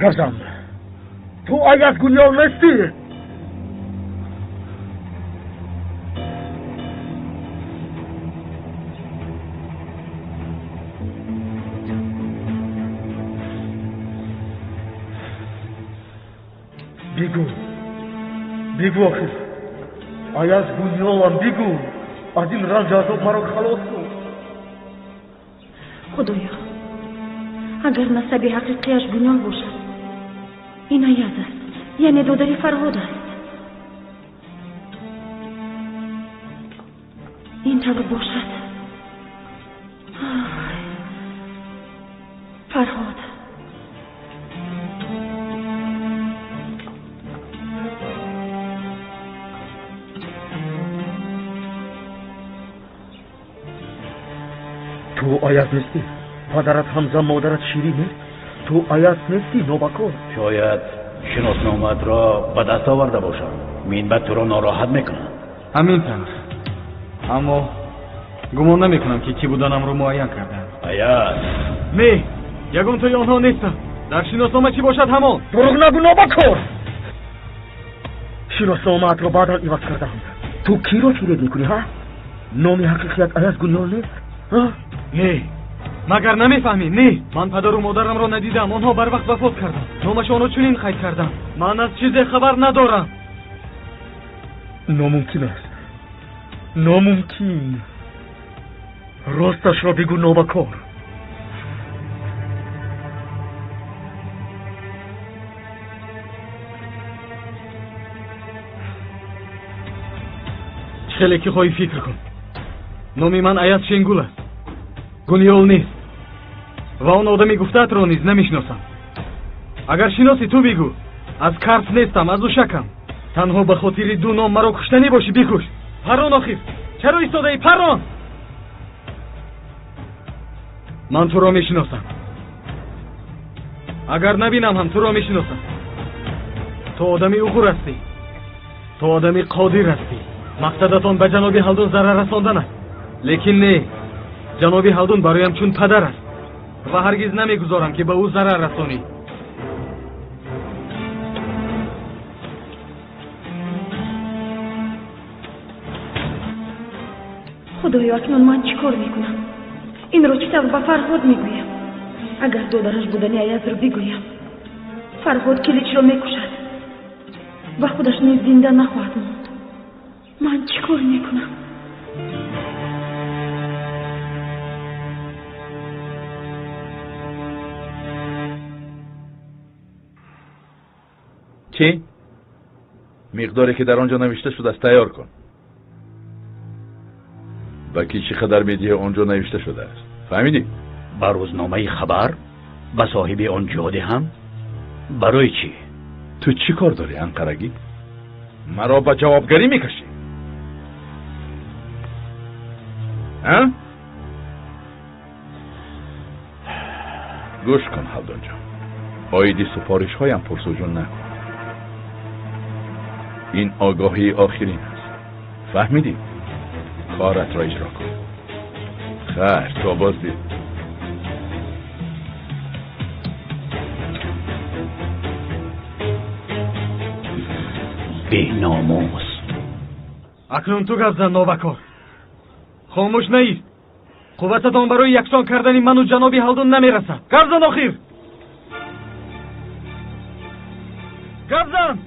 Гап зан, ту Аяз Гунёл нестӣ? Бигӯ, бигӯ, охир Аяз Гунёлам, бигӯ, аз ин ранҷу азоб маро халос кун. Худоё, агар насаби ҳақиқияш Гунёл бошад, ин Аяз аст, яъне додари Фарҳод аст. Ин тавр бошад, Фарҳод. Ту Аяз нестӣ? Падарат Ҳамза, модарат Ширин нест? Ту Аяз нестӣ, нобакор? Шояд шиносномаатро ба даст оварда бошам. Минбаъд туро нороҳат мекунам. Ҳамин тавр, аммо гумон намекунам, ки кӣ буданамро муайян карданд. Аяз! Не, ягонтои онҳо нестам. Дар шиноснома чӣ бошад, ҳамон. Дурӯғ нагӯ, нобакор! Шиносномаатро баъдан иваз кардам. Ту киро фиреб мекунӣ, ҳа? Номи ҳақиқият Аяз Гунёл нест, ҳа? Не, магар намефаҳмӣ? Не, ман падару модарамро надидам, онҳо барвақт вафот карданд. Номашонро чунин қайд кардам. Ман аз чизе хабар надорам. Номумкин аст, номумкин. Росташро бигӯ, нобакор. Чӣ хеле ки хоҳӣ фикр кун. Номи ман Аяз Шенгул аст, Гунёл нест, ва он одами гуфтаатро низ намешиносам. Агар шиносӣ, ту бигӯ. Аз Карс нестам, аз Ушакам. Танҳо ба хотири ду ном маро куштанӣ бошӣ, бикуш. Парон, охир чаро истодаӣ? Парон! Ман туро мешиносам. Агар набинам ҳам, туро мешиносам. Ту одами уғур ҳастӣ, ту одами қодир ҳастӣ. Мақсадатон ба ҷаноби Ҳалдун зарар расондан аст, лекин не, ҷаноби Ҳалдун бароям чун падар аст ва ҳаргиз намегузорам, ки ба ӯ зарар расонӣ. Худоё, акнун ман чӣ кор мекунам? Инро чӣ тавр ба Фарҳод мегӯям? Агар додараш будани Аязро бигӯям, Фарҳод Киличро мекушад ва худаш низ зинда нахоҳад монд. Ман чӣ кор мекунам? Чӣ миқдоре, ки дар он ҷо навишта шудааст, тайёр кун. Ба ки чӣ қадар медиҳӣ, он ҷо навишта шудааст, фаҳмидӣ? Ба рӯзномаи «Хабар», ба соҳиби он ҷо диҳам? Барои чӣ? Ту чӣ кор дорӣ, анқарагӣ? Маро ба ҷавобгарӣ мекашӣ, а? Гӯш кун, Ҳалдунҷон, оиди супоришҳоям пурсуҷӯ накун. Ин огоҳии охирин аст, фаҳмидӣ? Коратро иҷро кун. Хайр, то боздид. Беномус! Акнун ту гап зан, нобакор, хомӯш наист. Қуввататон барои яксон кардани ману ҷаноби Ҳалдун намерасад. Гап зан, охир, гап зан!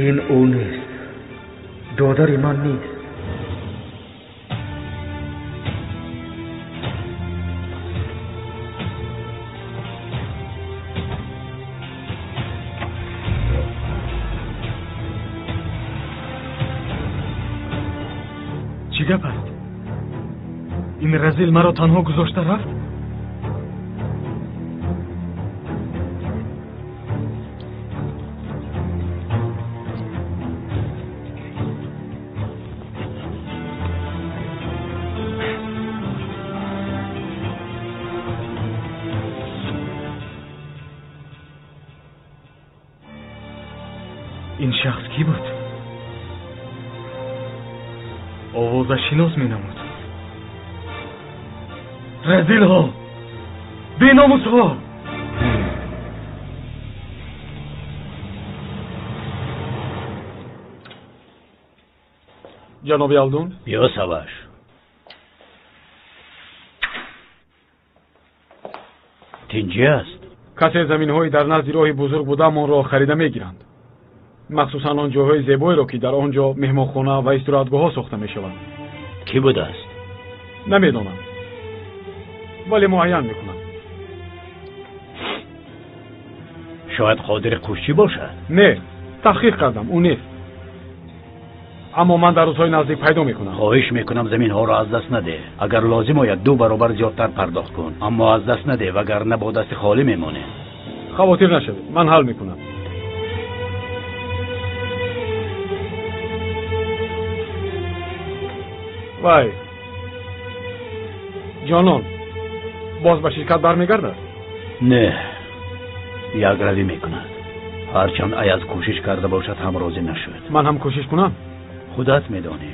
Ин ӯ нест, додари ман нест. Чӣ гап аст? Ин разил маро танҳо гузошта рафт. Ин шахс кӣ буд? Овозаш шинос менамуд. Разилҳо! Беномусҳо! Ҷаноби Алдун? Биё, Саваш. Тинҷӣ аст? Касе заминҳои дар назди роҳи бузург будаамонро харида мегиранд. Махсусан он ҷойҳои зебоеро, ки дар он ҷо меҳмонхона ва истироҳатгоҳҳо сохта мешаванд. Кӣ будааст? Намедонам, вале муайян мекунам. Шояд Қодири Қӯшчӣ бошад? Не, таҳқиқ кардам, ӯ нест. Аммо ман дар рӯзҳои наздик пайдо мекунам. Хоҳиш мекунам, заминҳоро аз даст надеҳ. Агар лозим ояд, 2 баробар зиёдтар пардохт кун, аммо аз даст надеҳ, вагарна бо дасти холӣ мемонем. Хавотир нашавед, ман ҳал мекунам. Вай, ҷонон, боз ба ширкат бармегардад? Не, якравӣ мекунад. Ҳарчанд Аяз кӯшиш карда бошад, ҳам розӣ нашуд. Ман ҳам кӯшиш кунам? Худат медонӣ,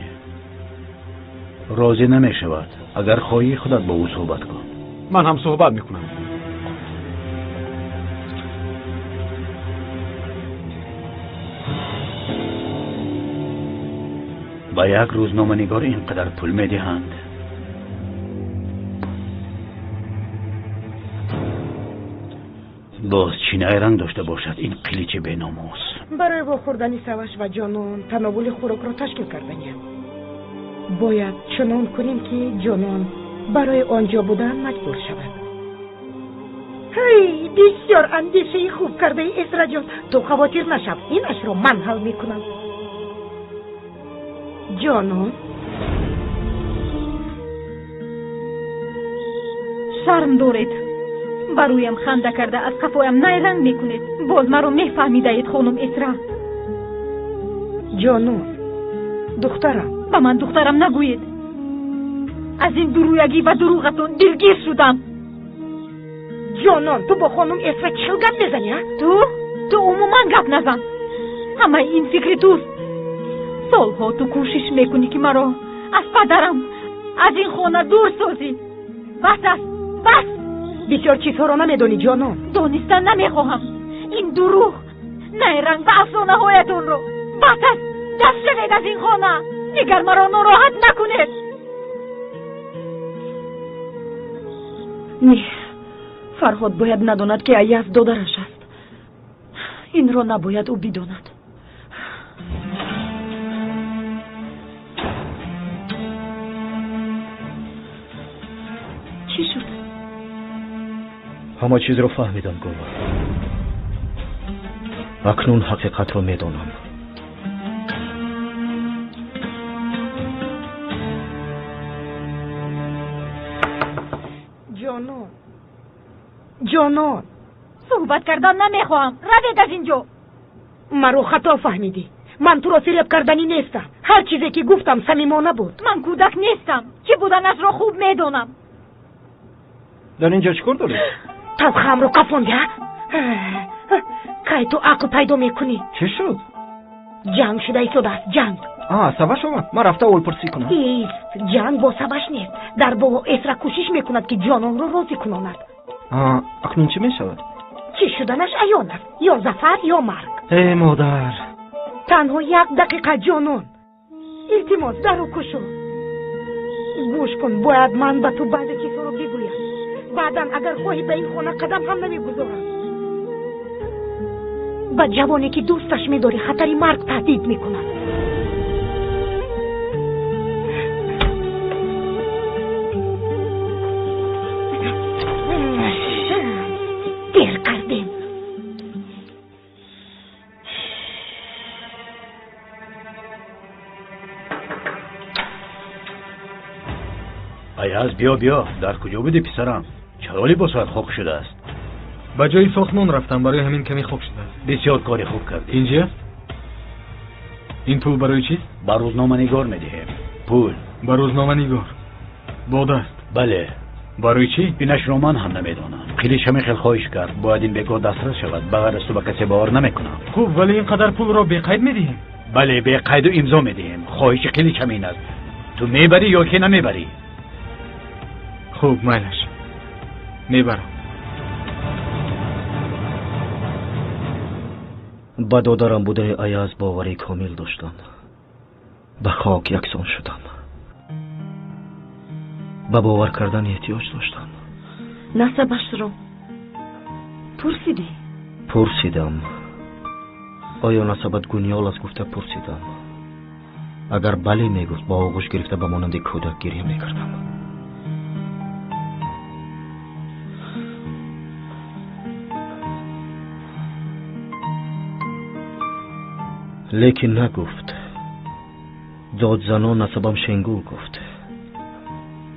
розӣ намешавад. Агар хоҳӣ, худат бо ӯ суҳбат кун. Ман ҳам суҳбат мекунам. Ба як рӯзноманигор ин қадар пул медиҳанд. Боз чӣ найранг дошта бошад ин қиличи беномус? Барои вохӯрдани Саваш ва Ҷонон тановули хӯрокро ташкил карданиям. Бояд чунон кунем, ки Ҷонон барои он ҷо будан маҷбур шавад. Ҳай, бисёр андешаи хуб кардаи, Эсраҷон. Ту хавотир нашав, инашро ман ҳал мекунам. Ҷонон, шарм доред. Ба рӯям ханда карда аз қафоям найранг мекунед. Боз маро мефаҳмидаед, хонум Эсра. Ҷонон, духтарам. Ба ман духтарам нагӯед. Аз ин дурӯягӣ ва дурӯғатон дилгир шудам. Ҷонон, ту бо хонум Эсра чӣ гап мезанӣ, а? Ту умуман гап назан. Ҳамаи ин фикри туст. Солҳо ту кӯшиш мекунӣ, ки маро аз падарам, аз ин хона дур созӣ. Бас аст, бас! Бисёр чизҳоро намедонӣ, ҷонон. Донистан намехоҳам. Ин дурӯғ, найранг ва афсонаҳоятонро. Бас аст, даст шавед аз ин хона. Дигар маро нороҳат накунед. Не, Фарҳод бояд надонад, ки Аяз додараш аст. Инро набояд ӯ бидонад. Чӣ шуд? Ҳама чизро фаҳмидам, Гулнор. Акнун ҳақиқатро медонам. Ҷонон, ҷонон, суҳбат кардан намехоҳам. Равед аз ин ҷо. Маро хато фаҳмидӣ. Ман туро фиреб карданӣ нестам. Ҳар чизе ки гуфтам самимона буд. Ман кӯдак нестам. Чӣ буданашро хуб медонам. Дар ин ҷо чӣ кор доред? Талхамро кафонди, а? Кай ту ақл пайдо мекунӣ? Чӣ шуд? Ҷанг шуда истодааст, ҷанг. Саваш омад. Ман рафта оволпурсӣ кунам. Ист, ҷанг бо Саваш нест. Дар боло Эсра кӯшиш мекунад, ки Ҷононро розӣ кунонад. Акнун чӣ мешавад? Чӣ шуданаш аён аст. Ё зафар, ё марг. Э, модар! Танҳо 1 дақиқа, Ҷонон. Илтимос, дару кушо. Гӯш кун, бояд ман ба ту баъзе чизҳоро бигӯям. Баъдан агар хоҳӣ, ба ин хона қадам ҳам намегузорам. Ба ҷавоне, ки дӯсташ медорӣ, хатари марг таҳдид мекунад. Дер кардем. Аяз, биё, биё. Дар куҷо будӣ, писарам? Чаро либосат хок шудааст? Ба ҷои сохтмон рафтам, барои ҳамин каме хок шудааст. Бисёр кори хуб кардӣ. Ин чист? Ин пул барои чист? Ба рӯзноманигор медиҳем. Пул. Ба рӯзноманигор? Бо даст? Бале. Барои чӣ? Инашро ман ҳам намедонам. Қилич ҳамин хел хоҳиш кард. Бояд ин бегоҳ дастрас шавад. Ба ғайр аз ту ба касе бовар намекунам. Хуб, вале ин қадар пулро беқайд медиҳем? Бале, беқайду имзо медиҳем. Хоҳиши Қилич ҳамин аст. Ту мебарӣ ё ки намебарӣ? Хуб, майлаш, мебарам. Ба додарам будани Аяз боварӣ комил доштам. Ба хок яксон шудам. Ба бовар кардан эҳтиёҷ доштам. Насабашро пурсидӣ? Пурсидам. Оё насабат Гунёл аст гуфта пурсидам. Агар бале мегуфт, ба оғӯш гирифта ба монанди кӯдак гиря мекардам. Лекин нагуфт. Додзанон насабам Шенгул гуфт.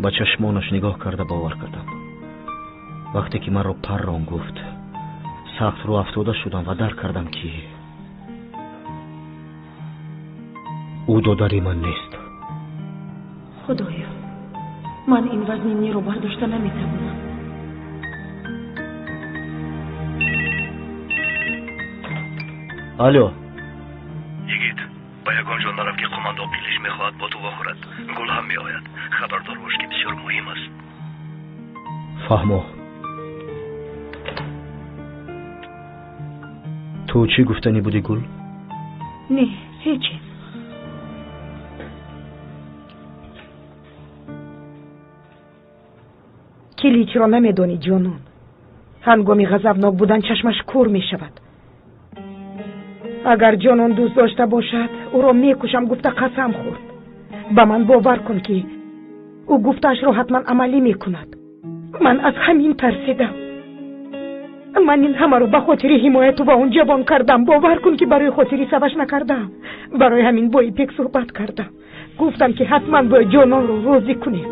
Ба чашмонаш нигоҳ карда бовар кардам. Вақте ки маро паррон гуфт, сахт рӯ афтода шудам ва дарк кардам, ки ӯ додари ман нест. Худоё, ман ин вазниниро бардошта наметавонам. Алло. Йигит, ба ягон ҷо нарав, ки қумандон Қилич мехоҳад бо ту вохӯрад. Гул ҳам меояд. Хабардор бош, ки бисёр муҳим аст. Фаҳмо. Ту чӣ гуфтанӣ будӣ, Гул? Не, ҳеҷ чиз. Киличро намедонӣ, ҷонон. Ҳангоми ғазабнок будан чашмаш кӯр мешавад. Агар ҷонон дӯст дошта бошад, ӯро мекушам гуфта қасам хӯрд. Ба ман бовар кун, ки ӯ гуфтаашро ҳатман амалӣ мекунад. Ман аз ҳамин тарсидам. Ман ин ҳамаро ба хотири ҳимояту ва он ҷавон кардам. Бовар кун, ки барои хотири Саваш накардам. Барои ҳамин бо Ипек суҳбат кардам. Гуфтам, ки ҳатман бояд ҷононро розӣ кунем.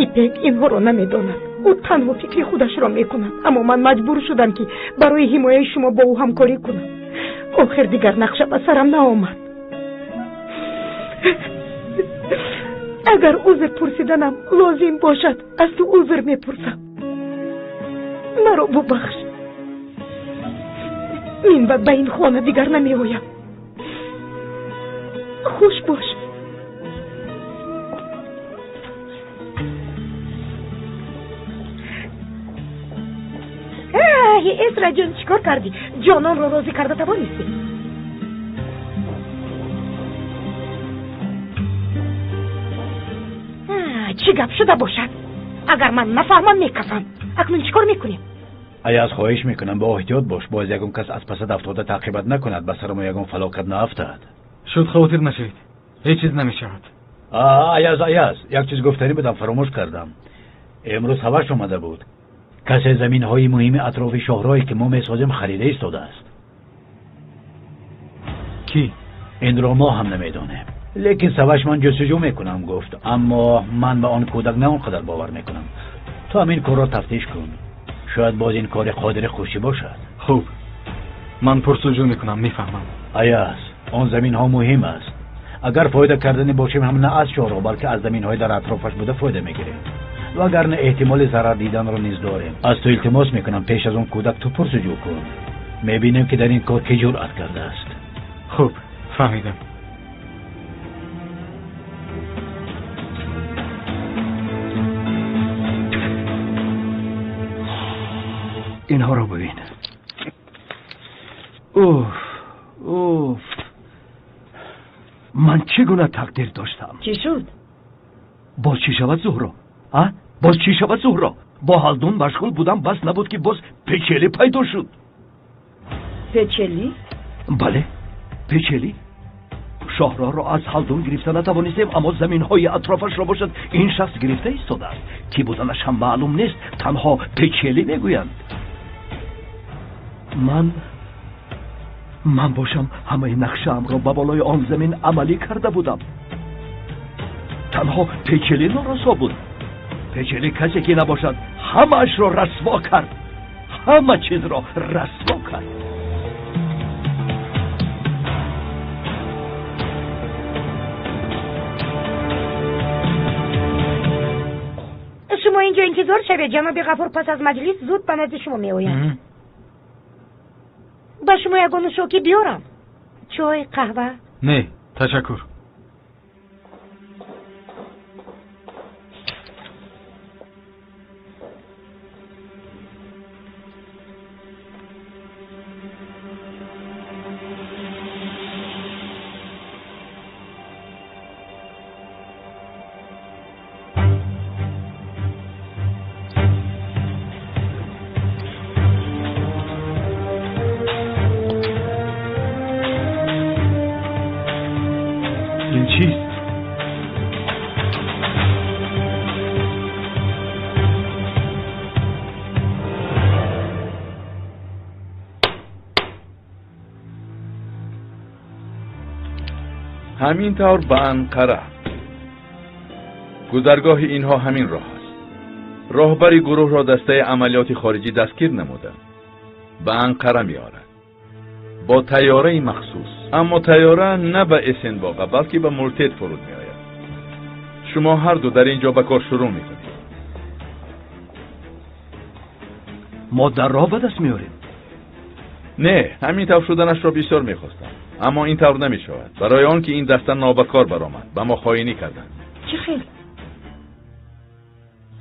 Ипек инҳоро намедонад. Ӯ танҳо фикри худашро мекунад. Аммо ман маҷбур шудам, ки барои ҳимояи шумо бо ӯ ҳамкорӣ кунам. Охир дигар нақша ба сарам наомад. Агар узр пурсиданам лозим бошад, аз ту узр мепурсам. Маро бубахш. Минбаъд ба ин хона дигар намеоям. Хуш бош. Эсраҷон, чӣ кор кардӣ? Ҷононро розӣ карда тавонистӣ? Чӣ гап шуда бошад? Агар ман нафаҳмам, мекафам. Акнун чӣ кор мекунем? Аяз, хоҳиш мекунам, бо эҳтиёт бош. Боз ягон кас аз пасад афтода таъқибат накунад, ба сари мо ягон фалокат наафтад. Шуд, хотир нашавед, ҳеҷ чиз намешавад. Аяз, Аяз, як чиз гуфтанӣ будам, фаромӯш кардам. Имрӯз ҳаваш омада буд. Касе заминҳои муҳими атрофи шоҳроҳе, ки мо месозем, харида истодааст. Кӣ? Инро мо ҳам намедонем. Лекин Саваш ман ҷустуҷӯ мекунам гуфт, аммо ман ба он кӯдак на он қадар бовар мекунам. Ту ҳам ин корро тафтиш кун. Шояд боз ин кори Қодири Хуршӣ бошад. Хуб, ман пурсуҷӯ мекунам, мефаҳмам. Аяз, он заминҳо муҳим аст. Агар фоида карданӣ бошем, ҳам на аз шоҳроҳ, балки аз заминҳои дар атрофаш буда фоида мегирем. Вагарна эҳтимоли зарар диданро низ дорем. Аз ту илтимос мекунам, пеш аз он кӯдак ту пурсуҷӯ кун. Мебинем, ки дар ин кор кӣ ҷуръат кардааст. Хуб, фаҳмидам. Инҳоро бибин. Уф, уф, ман чӣ гуна тақдир доштам? Чӣ шуд? Боз чӣ шавад, Зуҳро? А, боз чӣ шавад, Зуҳро? Бо ҳалдун машғул будам, бас набуд, ки боз Печелӣ пайдо шуд. Печелӣ? Бале, Печелӣ. Шоҳроҳро аз ҳалдун гирифта натавонистем, аммо заминҳои атрофашро бошад ин шахс гирифта истодааст. Кӣ буданаш ҳам маълум нест, танҳо Печелӣ мегӯянд. Ман бошам ҳамаи нақшаамро ба болои он замин амалӣ карда будам. Танҳо Печелӣ норасо буд. Печелӣ касе ки набошад, ҳамаашро расво кард. Ҳама чизро расво кард. Шумо инҷо интизор шавед, ҷаноби Ғафур пас аз маҷлис зуд ба назди шумо меояд. Ба шумо ягон нӯшокӣ биёрам? Чой, қаҳва? Не, ташаккур. Ҳамин тавр ба Анқара. Гузаргоҳи инҳо ҳамин роҳ аст. Роҳбари гурӯҳро дастаи амалиёти хориҷӣ дастгир намуда ба Анқара меорад бо тайёраи махсус. Аммо тайёра на ба Эсенбоға, балки ба Мултет фуруд меояд. Шумо ҳар ду дар ин ҷо ба кор шурӯъ мекунед. Мо дар роҳ ба даст меорем. Не, ҳамин тавр шуданашро бисёр мехостам, аммо ин тавр намешавад, барои он ки ин даста нобакор баромад, ба мо хоинӣ карданд. Чӣ хел?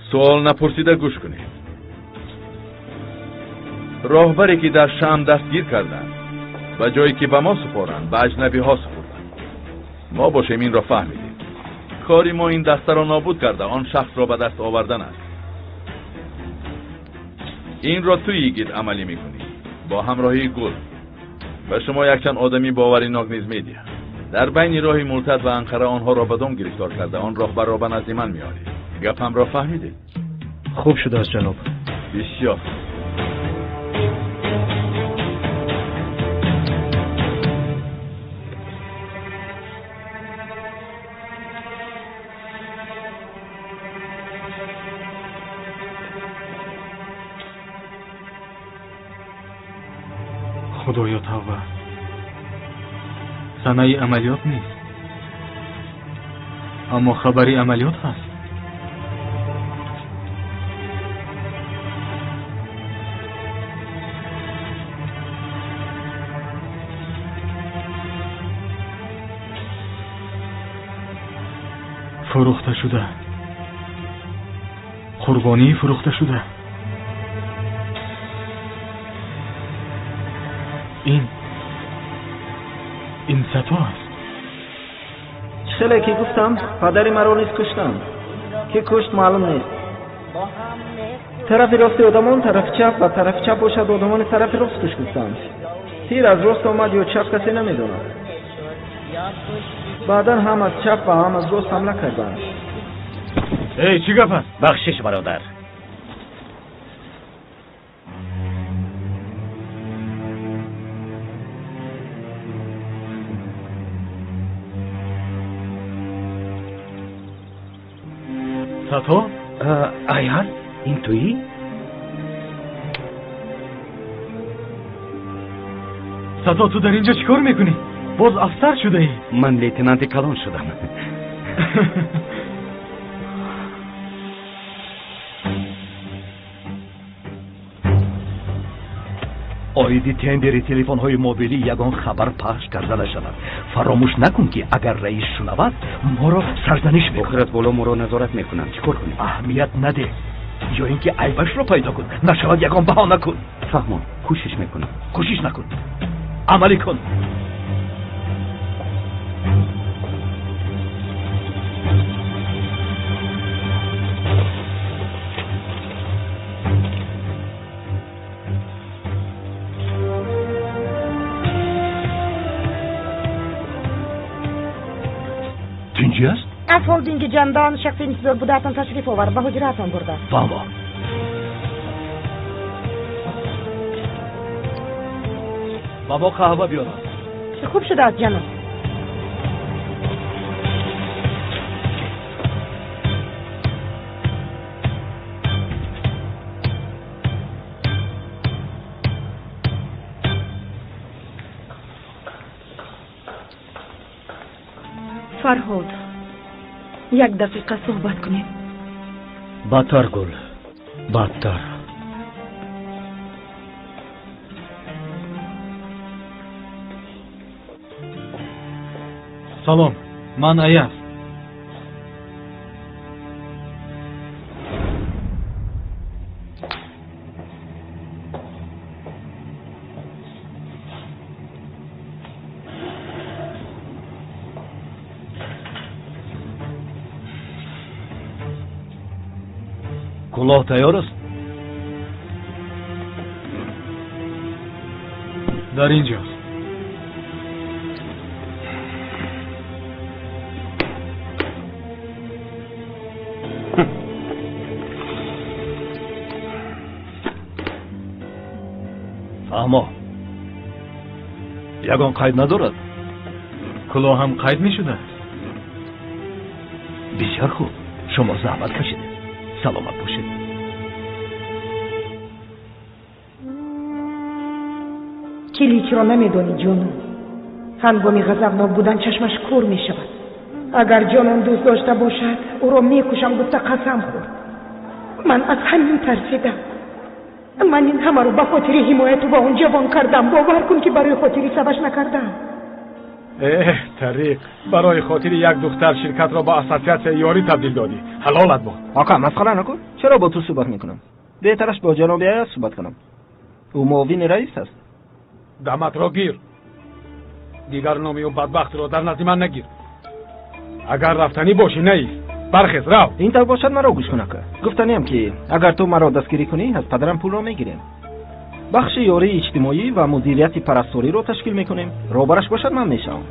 Суол напурсида гӯш кунед. Роҳбаре ки дар Шам дастгир карданд, ба ҷое ки ба мо супоранд, ба аҷнабиҳо супурданд. Мо бошем инро фаҳмидем. Кори мо ин дастаро нобуд карда, он шахсро ба даст овардан аст. Инро ту йигит амалӣ мекунӣ бо ҳамроҳии Гул. Ба шумо якчанд одами боваринок низ медиҳам. Дар байни роҳи Мултад ва Анқара онҳоро ба дом гирифтор карда, он роҳбарро ба назди ман меоред. Гапамро фаҳмидед? Хуб шудааст, ҷаноб. Бисёр. Худоё тавба. Санаи амалиёт нест, аммо хабари амалиёт ҳаст. Фурӯхта шуда, қурбонии фурӯхта шуда. Ин сато аст. Чӣ хеле ки гуфтам, падари маро низ куштанд. Ки кушт маълум нест. Тарафи рости одамон тарафи чап ва тарафи чап бошад одамони тарафи рост куш гуфтанд. Тир аз рост омад ё чап касе намедонад. Баъдан ҳам аз чап ва ҳам аз рост ҳамла карданд. Эй, чӣ гап аст? Бахшиш, бародар. Сато? Аяз, ин туӣ? Сато, ту дар ин ҷо чӣ кор мекунӣ? Боз афсар шудаӣ? Ман лейтенанти калон шудам. Оиди тендери телефонҳои мобилӣ ягон хабар пахш карда нашавад. Фаромӯш накун, ки агар раис шунавад, моро сарзаниш мекунад. Охир аз боло моро назорат мекунанд. Чӣ кор кунем? Аҳамият надеҳ, ё ин ки айбашро пайдо кун. Нашавад ягон баҳона кун. Фаҳмон, кӯшиш мекунам. Кӯшиш накун, амалӣ кун. Тинҷӣ аст? Аз холдинги Ҷандан шахси интизор будаатон ташриф овард, ба ҳуҷраатон бурда. Фаҳмо. Ба мо қаҳва биёрад. Хуб шудааст, ҷаноб. Фарҳод, як дақиқа суҳбат кунем. Бадтар, Гул, бадтар. Салом, ман Аяз. Кулоҳ тайёр аст? Дар ин ҷост. Фаҳмо, ягон қайд надорад? Кулоҳам қайд мешудааст. Бисёр хуб, шумо заҳмат кашидед. Саломат бошед. Киличро намедонӣ, ҷонон. Ҳангоми ғазабнок будан чашмаш кӯр мешавад. Агар ҷонон дӯст дошта бошад, ӯро мекушам гуфта қасам хӯрд. Ман аз ҳамин тарсидам. Ман ин ҳамаро ба хотири ҳимояту ба он ҷавон кардам. Бовар кун, ки барои хотири Саваш накардам. Эҳ, Тариқ, барои хотири як духтар ширкатро ба ассотсиатсияи ёрӣ табдил додӣ. Ҳалолат бод. Ока, масхара накун. Чаро бо ту суҳбат мекунам? Беҳтараш бо ҷаноби Аяз суҳбат кунам. Ӯ муовини раис аст. Даматро гир. Дигар номи ӯ бадбахтро дар назди ман нагир. Агар рафтанӣ бошӣ, наист. Бархез, рав. Ин тавр бошад, маро гӯш кун, ака. Гуфтаниям, ки агар ту маро дастгирӣ кунӣ, аз падарам пулро мегирем. Бахши ёрии иҷтимоӣ ва мудирияти парасториро ташкил мекунем. Роҳбараш бошад, ман мешавам.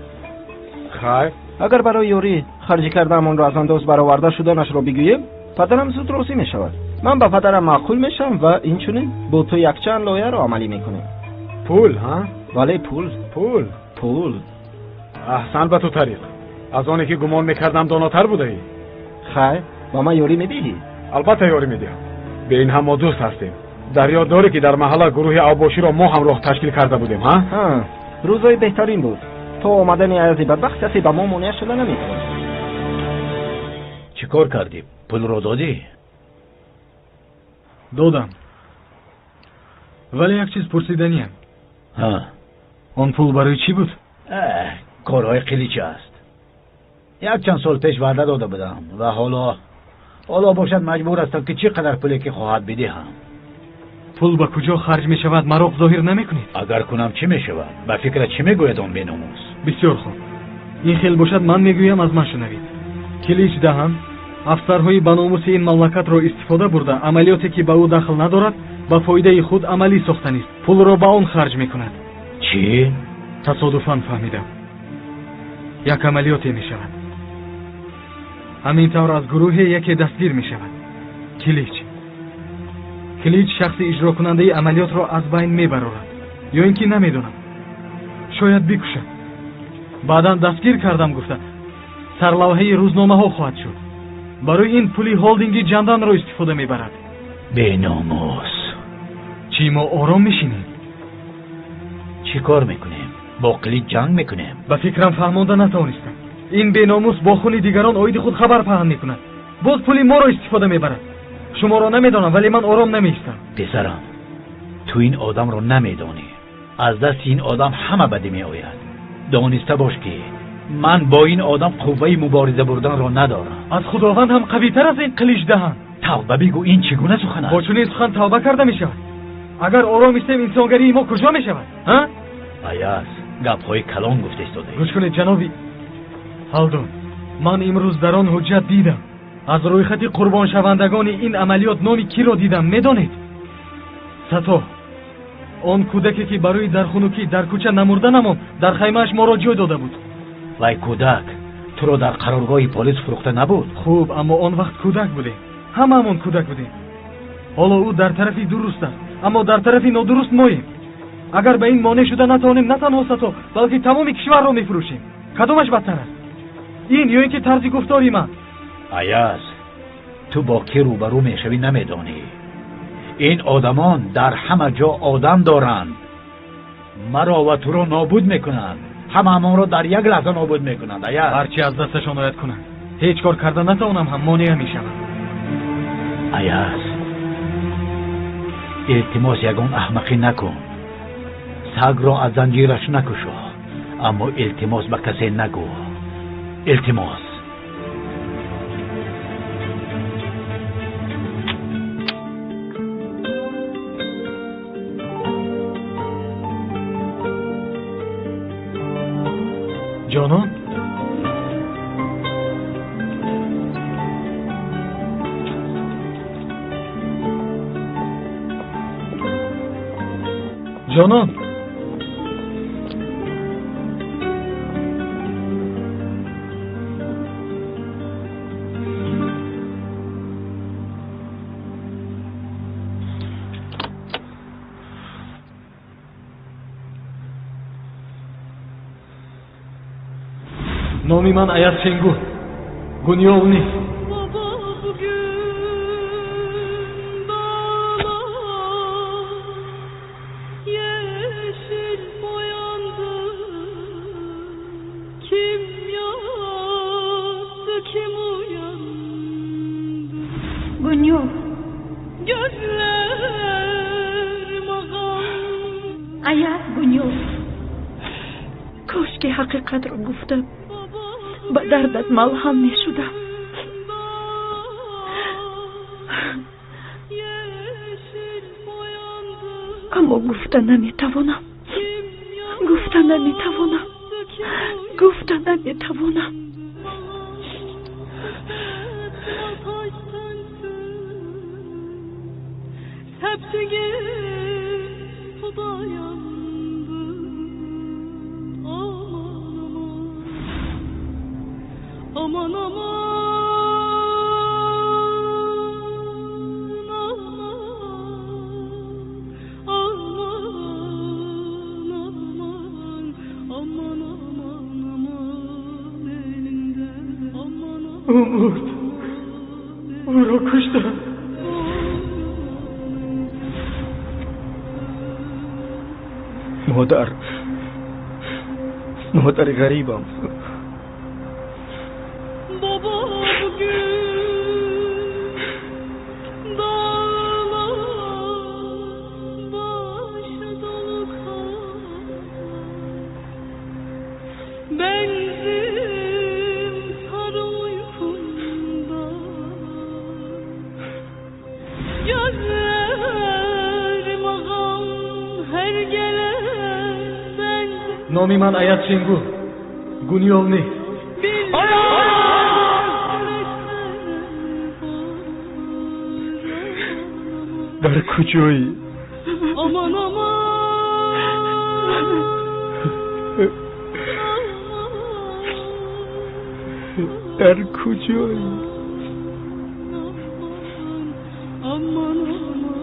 Хайр. Агар барои ёрӣ харҷӣ кардаамонро аз андоз бароварда шуданашро бигӯем, падарам зуд розӣ мешавад. Ман ба падарам маъқул мешавам ва инчунин бо ту якчанд лоиҳаро амалӣ мекунем. Пул, ҳа? Бале, пул. Пул? Пул. Аҳсан ба ту, Тариқ. Аз оне ки гумон мекардам, донотар будаӣ. Хайр, ба ман ёрӣ медиҳӣ? Албатта ёрӣ медиҳам. Бе ин ҳам мо дӯст ҳастем. Дар ёд дорӣ, ки дар маҳалла гурӯҳи авбоширо мо ҳамроҳ ташкил карда будем, ҳа? Ҳа, рӯзҳои беҳтарин буд. То омадани Аязи бадбахт касе ба мо монеа шуда наметавонист. Чӣ кор кардӣ? Пулро додӣ? Додам. Вале як чиз пурсиданиям. Ҳа. Он пул барои чӣ буд? Корҳои Қилич аст. Якчанд сол пеш ваъда дода будам ва ҳоло бошад маҷбур ҳастам, ки чӣ қадар пуле ки хоҳад бидиҳам. Пул ба куҷо харҷ мешавад, мароқ зоҳир намекунед? Агар кунам, чӣ мешавад? Ба фикрат чӣ мегӯяд он беномус? Бисёр хуб. Ин хел бошад, ман мегӯям, аз ман шунавед. Килич даҳан афсарҳои баномуси ин мамлакатро истифода бурда, амалиёте ки ба ӯ дахл надорад, ба фоидаи худ амалӣ сохтанист. Пулро ба он харҷ мекунад. Чӣ? Тасодуфан фаҳмидам. Як амалиёте мешавад. Ҳамин тавр аз гурӯҳе яке дастгир мешавад. Килич. Килич шахси иҷрокунандаи амалиётро аз байн мебарорад. Ё ин ки намедонам. Шояд бикушад. Баъдан дастгир кардам гуфта, сарлавҳаи рӯзномаҳо хоҳад шуд. Барои ин пули холдинги ҷанданро истифода мебарад. Беномус. Чӣ, мо ором мешинем? Чӣ кор мекунем? Бо Қилич ҷанг мекунем? Ба фикрам фаҳмонда натавонистам. Ин беномус бо хуни дигарон оиди худ хабар паҳн мекунад. Боз пули моро истифода мебарад. Шуморо намедонам, вале ман ором намеистам. Писарам, ту ин одамро намедонӣ. Аз дасти ин одам ҳама бадӣ меояд. Дониста бош, ки ман бо ин одам қувваи мубориза бурданро надорам. Аз Худованд ҳам қавитар аз ин Қилич даҳан. Тавба бигӯ, ин чӣ гуна сухан аст? Бо чунин сухан тавба карда мешавад. Агар ором истем, инсонгарии мо куҷо мешавад? Ҳа? Аяз, гапҳои калон гуфта истодаӣ. Гӯш кунед, ҷаноби Ҳалдун, ман имрӯз дар он ҳуҷҷат дидам. Аз рӯйхати қурбоншавандагони ин амалиёт номи киро дидам, медонед? Сато. Он кӯдаке, ки барои дар хунукӣ дар кӯча намурда намон, дар хаймааш моро ҷой дода буд. Вай кӯдак туро дар қароргоҳи полис фурӯхта набуд? Хуб, аммо он вақт кӯдак будем. Ҳамаамон кӯдак будем. Ҳоло ӯ дар тарафи дуруст аст, аммо дар тарафи нодуруст моем. Агар ба ин монеъ шуда натавонем, на танҳо Сато, балки тамоми кишварро мефурӯшем. Кадомаш бадтар аст? Ин ё ин ки тарзи гуфтори ман? Аяз, ту бо кӣ рӯбарӯ мешавӣ намедонӣ. Ин одамон дар ҳама ҷо одам доранд. Маро ва туро нобуд мекунанд. Ҳамаамонро дар як лаҳза нобуд мекунанд. Аяз, ҳарчи аз дасташон ояд кунанд. Ҳеҷ кор карда натавонам ҳам монеа мешавам. Аяз, илтимос, ягон аҳмақӣ накун. Сагро аз занҷираш накушо, аммо илтимос, ба касе нагӯ. Илтимос. Ҷонон, ҷонон, Номи ман Аяз Шенгул, Гуниёл нест. Гуниёл, Аяз Гуниёл, кошки ҳақиқатро гуфта ба дардат малҳам мешудам. Аммо гуфта наметавонам, гуфта наметавонам, гуфта наметавонам. Aman aman aman aman aman aman aman elinde aman Umut, ӯро куштам. Модар, модари ғарибам. Baba bugün dağlar başa dolu kar, benzim sarı uykumda, gözlerim ağam her gelen benzim. Номи ман Аяз Шенгул, Гуниёл нест. Дар куҷоӣ? Aman aman Дар куҷоӣ? Aman aman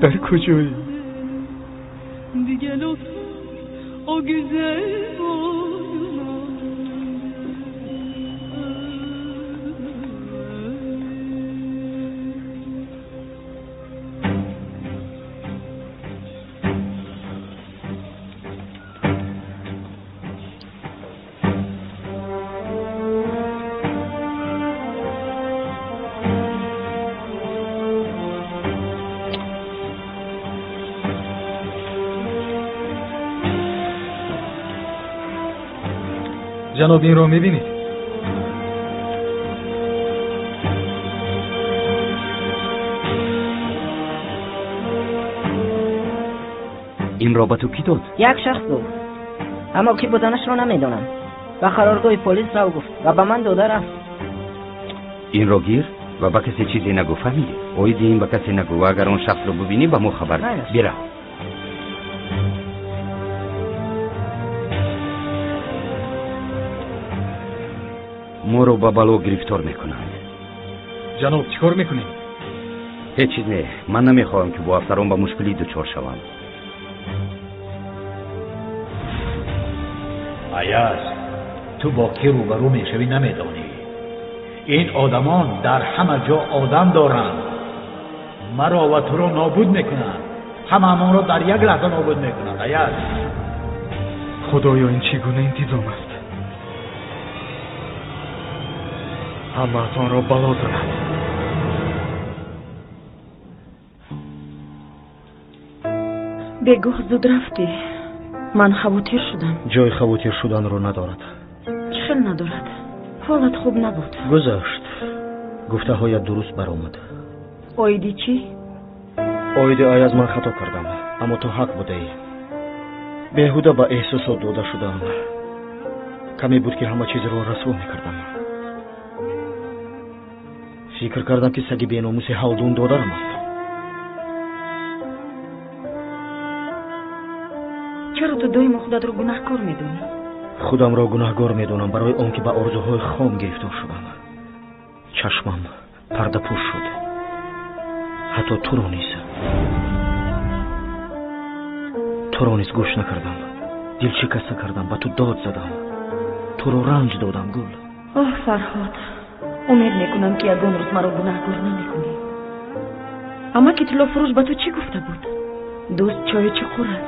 Дар куҷоӣ? Gel otur o güzel boynuna. Ҷаноб, инро мебинед? Инро ба ту кӣ дод? Як шахс дод, аммо кӣ буданашро намедонам. Ба қароргоҳи полис рав гуфт ва ба ман дода рафт. Инро гир ва ба касе чизе нагӯ, фаҳмидӣ? Оиди ин ба касе нагӯ ва агар он шахсро бубинӣ, ба мо хабар бирав. Моро ба бало гирифтор мекунанд. Ҷаноб, чӣ кор мекунем? Ҳеҷ чиз не. Ман намехоҳам, ки бо афсарон ба мушкилӣ дучор шавам. Аяз, ту бо кӣ рӯбарӯ мешавӣ намедонӣ. Ин одамон дар ҳама ҷо одам доранд. Маро ва туро нобуд мекунанд. Ҳамаамонро дар як лаҳза нобуд мекунанд. Аяз, Худоё, ин чӣ гуна интизом аст? Ҳамаатонро бало занад. Бегоҳ зуд рафтӣ. Ман хавотир шудам. Ҷои хавотир шуданро надорад. Чӣ хел надорад? Ҳолат хуб набуд. Гузашт. Гуфтаҳоят дуруст баромад. Оиди чӣ? Оиди Аяз ман хато кардам, аммо ту ҳақ будаӣ. Беҳуда ба эҳсосот дода шудаам. Каме буд, ки ҳама чизро расво мекардам. Фикр кардам, ки саги беномуси Ҳалдун додарам аст. Чаро ту доимо худатро гунаҳкор медонӣ? Худамро гунаҳгор медонам барои он ки ба орзуҳои хом гирифтор шудам. Чашмам пардапӯш шуд. Ҳатто туро низ. Туро низ гӯш накардам. Дилшикаста кардам, ба ту дод задам. Туро ранҷ додам, Гул. Оҳ, Фарҳод, умед мекунам, ки ягон рӯз маро гунаҳгор намекунӣ. Амаки тиллофурӯш ба ту чӣ гуфта буд? Дӯст чойи чуқур аст.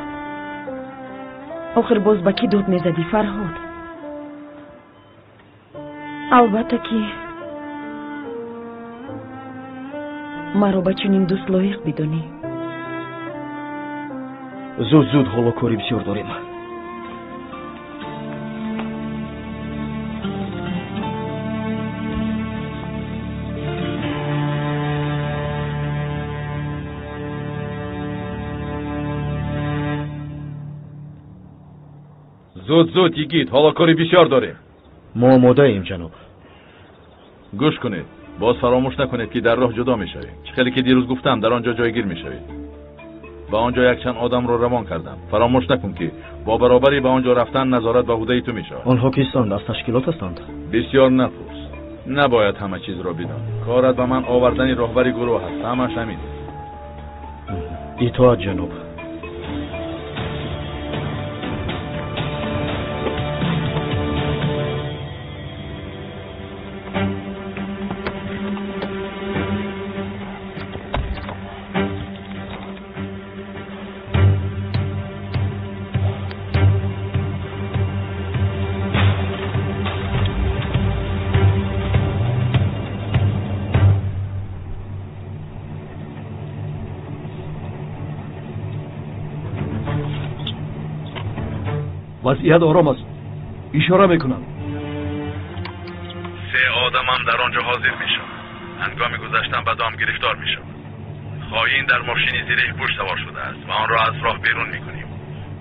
Охир боз ба кӣ дод мезадӣ, Фарҳод? Албатта ки маро ба чунин дӯст лоиқ бидонӣ. Зуд зуд, ҳоло кори бисёр дорем. Зуд зуд, йигит, ҳоло кори бисёр дорем. Мо омодаем, ҷаноб. Гӯш кунед, боз фаромӯш накунед, ки дар роҳ ҷудо мешавем. Чӣ хеле ки дирӯз гуфтам, дар он ҷо ҷойгир мешавед. Ба он ҷо якчанд одамро равон кардам. Фаромӯш накун, ки бо баробарӣ ба он ҷо рафтан назорат ба ҳудаи ту мешавад. Онҳо кистанд? Аз ташкилот ҳастанд? Бисёр напурс. Набояд ҳама чизро бидонӣ. Корат ба ман овардани роҳбари гурӯҳ аст. Ҳамаш ҳамин. Итоат, ҷаноб. Вазъият ором аст. Ишора мекунам. Се одамам дар он ҷо ҳозир мешаванд. Ҳангоми гузаштан ба дом гирифтор мешаванд. Хоин дар мошини зиреҳпӯш савор шудааст ва онро аз роҳ берун мекунем.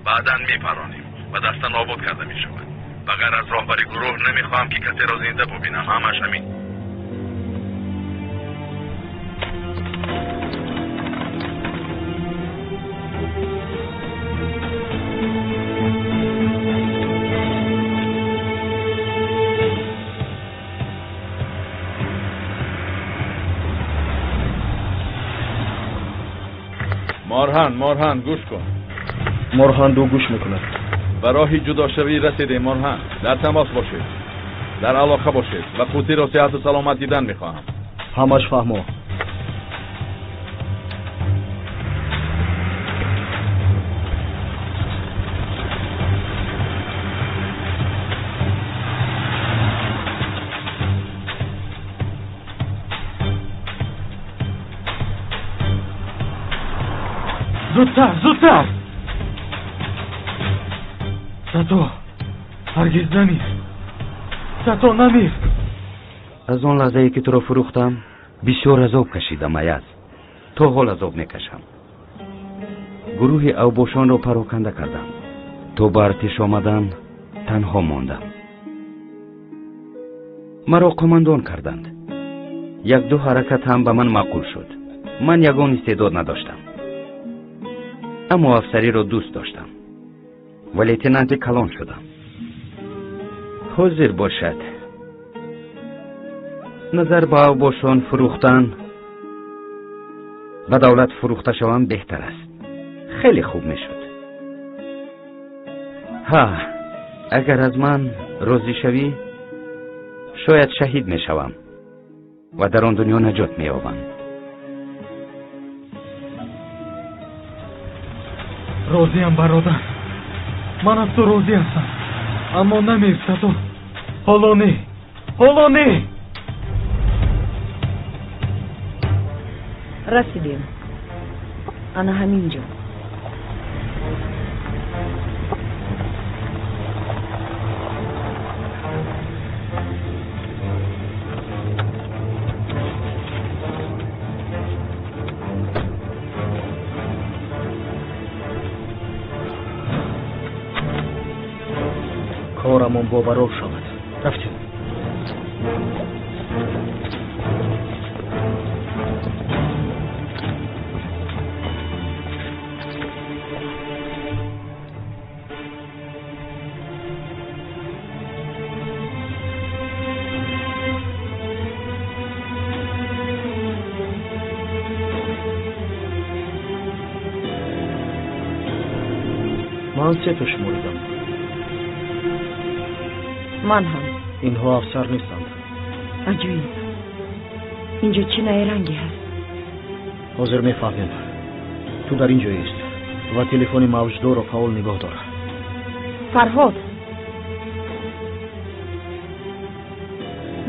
Баъдан мепаронем ва даста нобуд карда мешавад. Ба ғайр аз роҳбари гурӯҳ намехоҳам, ки касеро зинда бубинам. Ҳамаш ҳамин. Морҳан, Морҳан, гӯш кун. Морҳан ду гӯш мекунад. Ба роҳи ҷудошавӣ расидем, Морҳан. Дар тамос бошед, дар алоқа бошед ва қутиро сиҳату саломат дидан мехоҳам. Ҳамаш фаҳмо. Зудтар, зудтар! Сато, ҳаргиз намир. Сато, намир. Аз он лаҳзае ки туро фурӯхтам, бисёр азоб кашидам, Аяз. То ҳол азоб мекашам. Гурӯҳи авбошонро пароканда кардам. То ба артиш омадан танҳо мондам. Маро қумандон карданд. Як-ду ҳаракат ҳам ба ман маъқул шуд. Ман ягон истеъдод надоштам. Аммо афсариро дӯст доштам ва лейтенанти калон шудам. Ҳозир бошад. Назар ба авбошон фурӯхтан, ба давлат фурӯхта шавам беҳтар аст. Хеле хуб мешуд. Ҳа, агар аз ман розӣ шавӣ, шояд шаҳид мешавам ва дар он дунё наҷот меёбам. Розиям, бародар. Ман аз ту розӣ ҳастам. Аммо намир, Сато. Ҳоло не. Ҳоло не. Расидем. Ана ҳамин ҷо. Корамон бобарор шавад. Рафтем. Ман се то шуморидам. Ман ҳам. Инҳо афсар нестанд. Аҷоиб, инҷо чӣ найранге ҳаст? Ҳозир мефаҳмем. Ту дар ин ҷо ист ва телефони мавҷдорро фаъол нигоҳ дор. Фарҳод,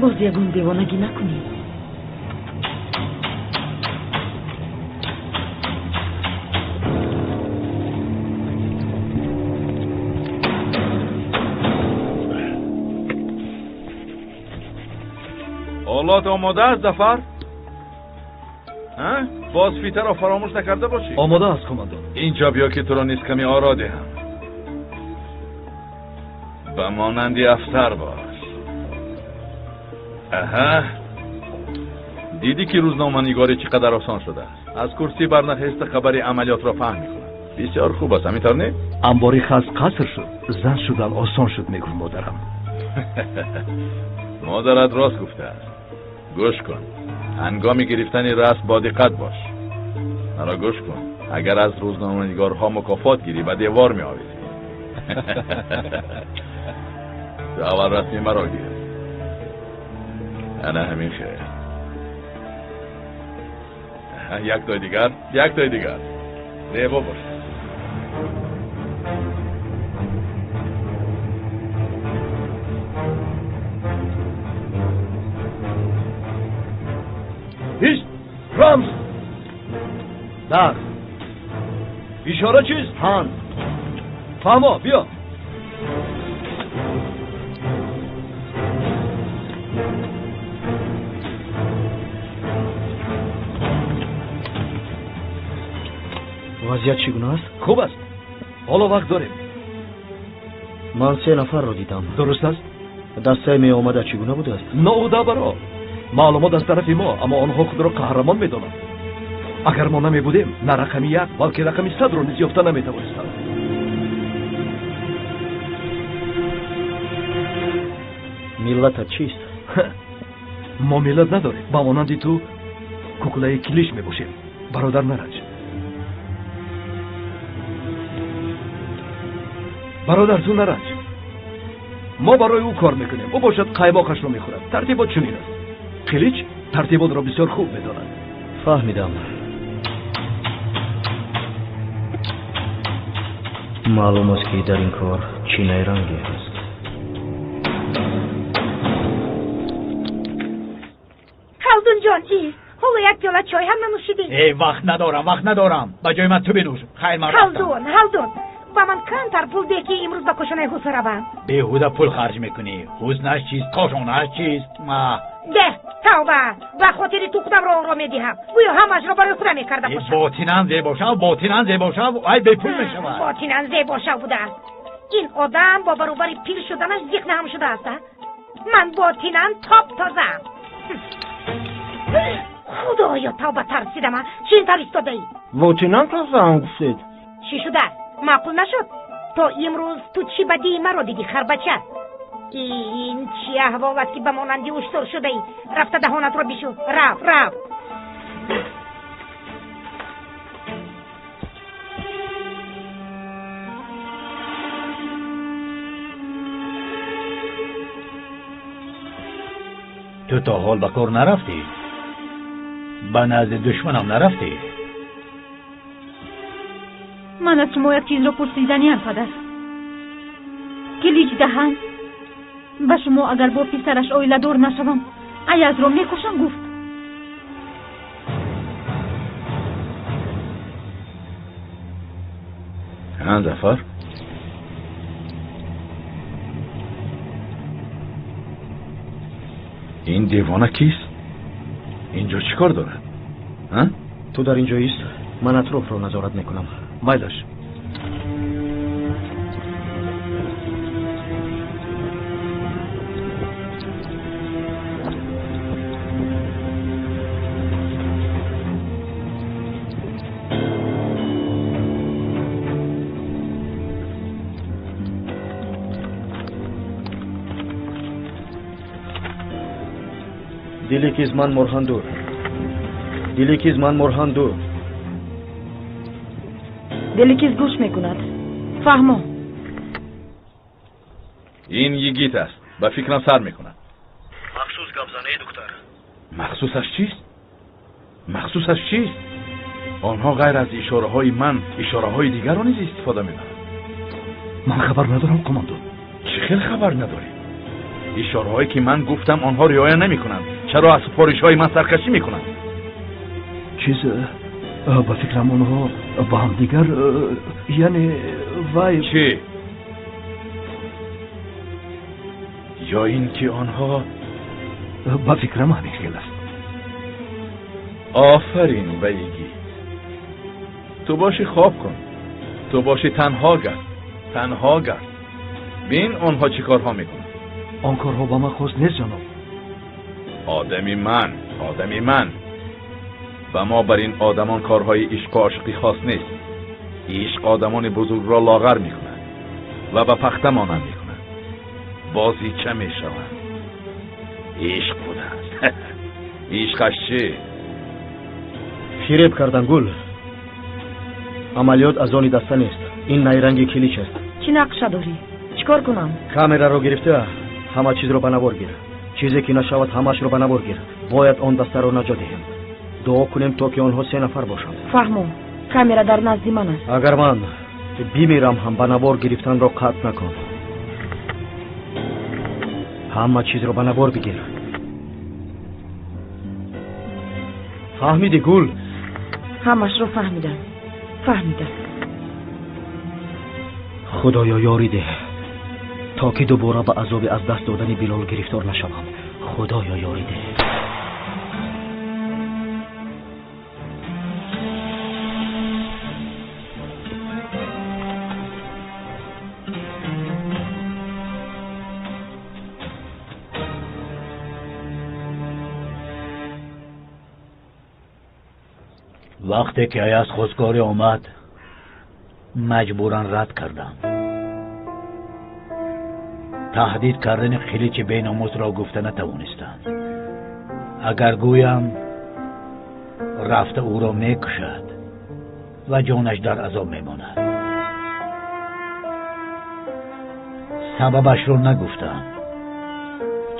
боз ягон девонагӣ накунӣ. Олот омода аст, Зафар? Боз фитаро фаромӯш накарда бошӣ. Омода аст, командон. Инҷо биё ки туро низ каме оро диҳам. Ба монанди афсар бош. Аҳа, дидӣ ки рӯзноманигорӣ чӣ қадар осон шудааст. Аз курсӣ барнахеста хабари амалиётро фаҳм мекунад. Бисёр хуб аст, ҳамин тавр не? Амбори хас қаср шуд, зан шудан осон шуд, мегуфт модарам. Модарат рост гуфтааст. Гӯш кун, ҳангоми гирифтани расм бо диққат бош. Маро гӯш кун, агар аз рӯзноманигорҳо мукофот гирӣ, ба девор меовезӣ. Ту аввал расми маро гир. Ана ҳамин хел. Як тои дигар, як тои дигар. Зебо бош. Ист, рамз. Дар. Ишора чист? Ҳан. Фаҳмо, биё. Вазъият чӣ гуна аст? Хуб аст. Ҳоло вақт дорем. Ман се нафарро дидам. Дуруст аст? Дастаи меомада чӣ гуна будааст? Ноудабаро. Маълумот аз тарафи мо, аммо онҳо худро қаҳрамон медонанд. Агар мо намебудем, на рақами як, балки рақами 100-ро низ ёфта наметавонистанд. Миллатат чист? Мо миллат надорем. Ба монанди ту куклаи килиш мебошем. Бародар, наранҷ. Бародар, ту наранҷ. Мо барои ӯ кор мекунем. Ӯ бошад қаймоқашро мехӯрад. Тартибот чунин аст. Қилич тартиботро бисёр хуб медонад. Фаҳмидам. Маълум аст, ки дар ин кор чӣ найранге ҳаст. Халдунҷон, ист, ҳоло як пиёла чой ҳам нанӯшидӣ. Эй, вақт надорам, вақт надорам. Ба ҷои ман ту бинӯш. Хайр, ман рафтам. Халдун, Халдун, ба ман камтар пул деҳ, ки имрӯз ба кошонаи ҳусн равам. Беҳуда пул харҷ мекунӣ. Ҳуснаш чист, кошонааш чист? Деҳ, тавба, ба хотири ту худамро оро медиҳам. Гӯё ҳамаашро барои худам мекарда бошам. Ботинан зебо шав, ботинан зебо шав, ай бепул мешавад. Ботинан зебо шав будааст. Ин одам бо баробари пир шуданаш зиқ наҳам шудааст. Ман ботинан топ тозаам. Худоё, тавба, тарсидам. Чӣ ин тавр истодаӣ? Ботинан тозаам гуфтед. Чӣ шудааст? Маъқул нашуд? То имрӯз ту чӣ бадии маро дидӣ, харбача? Ин чӣ аҳвол аст, ки ба монанди уштур шудаӣ? Рафта даҳонатро бишӯ. Рав, рав. Ту то ҳол ба кор нарафтӣ? Ба назди душманам нарафтӣ? Ман аз шумо як чизро пурсиданиам, падар. Килич даҳан ба шумо агар бо писараш оиладор нашавам, Аязро мекушам гуфт. Ҳа, Зафар? Ин девона кист? Инҷо чӣ кор дорад? Ту дар ин ҷо ист, ман атрофро назорат мекунам. Майлаш. Диликиз ман морҳанду. Диликиз ман морҳанду. Диликиз гӯш мекунад. Фаҳмо. Ин йигит аст. Ба фикрам сар мекунад. Махсус гап зан, эй духтар. Махсусаш чист? Махсусаш чист? Онҳо ғайр аз ишораҳои ман ишораҳои дигарро низ истифода мебаранд. Ман хабар надорам, командон. Чӣ хел хабар надорӣ? Ишораҳое ки ман гуфтам, онҳо риоя намекунанд. Чаро аз супоришҳои ман саркашӣ мекунанд? Чиз, ба фикрам, онҳо ба ҳамдигар, яъне вай чӣ? Ё ин ки онҳо ба фикрам, ҳамин хел аст. Офарин, Баигит. Ту бошӣ, хоб кун. Ту бошӣ, танҳо гард, танҳо гард, бин онҳо чӣ корҳо мекунанд. Он корҳо ба ман хос нест, ҷаноб. Одами ман, одами ман, ба мо бар ин одамон корҳои ишқу ошиқӣ хос нест. Ишқ одамони бузургро лоғар мекунад ва ба пахта монанд мекунад, бозича мешаванд. Ишқ будааст. Ишқаш чӣ? Фиреб кардан, Гул. Амалиёт аз они даста нест. Ин найранги Килич аст. Чӣ нақша дорӣ? Чӣ кор кунам? Камераро гирифта, ҳама чизро ба навор гир. Чизе ки нашавад, ҳамаашро ба навор гир. Бояд он дастаро наҷот диҳем. Дуо кунем, то ки онҳо се нафар бошанд. Фаҳмом. Камера дар назди ман аст. Агар ман бимирам ҳам, ба навор гирифтанро қатъ накун. Ҳама чизро ба навор бигир. Фаҳмидӣ, Гул? Ҳамашро фаҳмидам, фаҳмидам. Худоё, ёрӣ деҳ, то ки дубора ба азоби аз даст додани Билол гирифтор нашавам. Худоё, ёрӣ деҳ. Вақте ки Аяз хостгорӣ омад, маҷбуран рад кардам. Таҳдид кардани Қиличи беномусро гуфта натавонистам. Агар гӯям, рафта ӯро мекушад ва ҷонаш дар азоб мемонад. Сабабашро нагуфтам.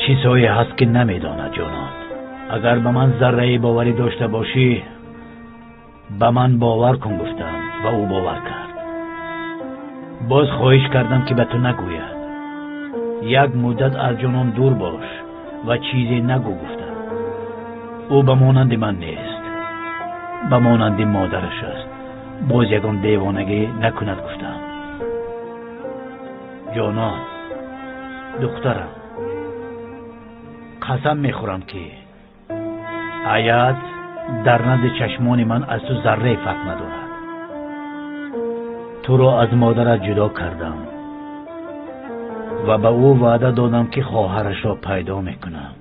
Чизҳое ҳаст, ки намедонад ҷонон. Агар ба ман зарраи боварӣ дошта бошӣ, ба ман бовар кун, гуфтам, ва ӯ бовар кард. Боз хоҳиш кардам, ки ба ту нагӯяд. Як муддат аз ҷонон дур бош ва чизе нагӯ, гуфтам. Ӯ ба монанди ман нест, ба монанди модараш аст. Боз ягон девонагӣ накунад, гуфтам. Ҷонон, духтарам, қасам мехӯрам, ки Аяз дар назди чашмони ман аз ту заррае фарқ надорад. Туро аз модарат ҷудо кардам ва ба ӯ ваъда додам, ки хоҳарашро пайдо мекунам,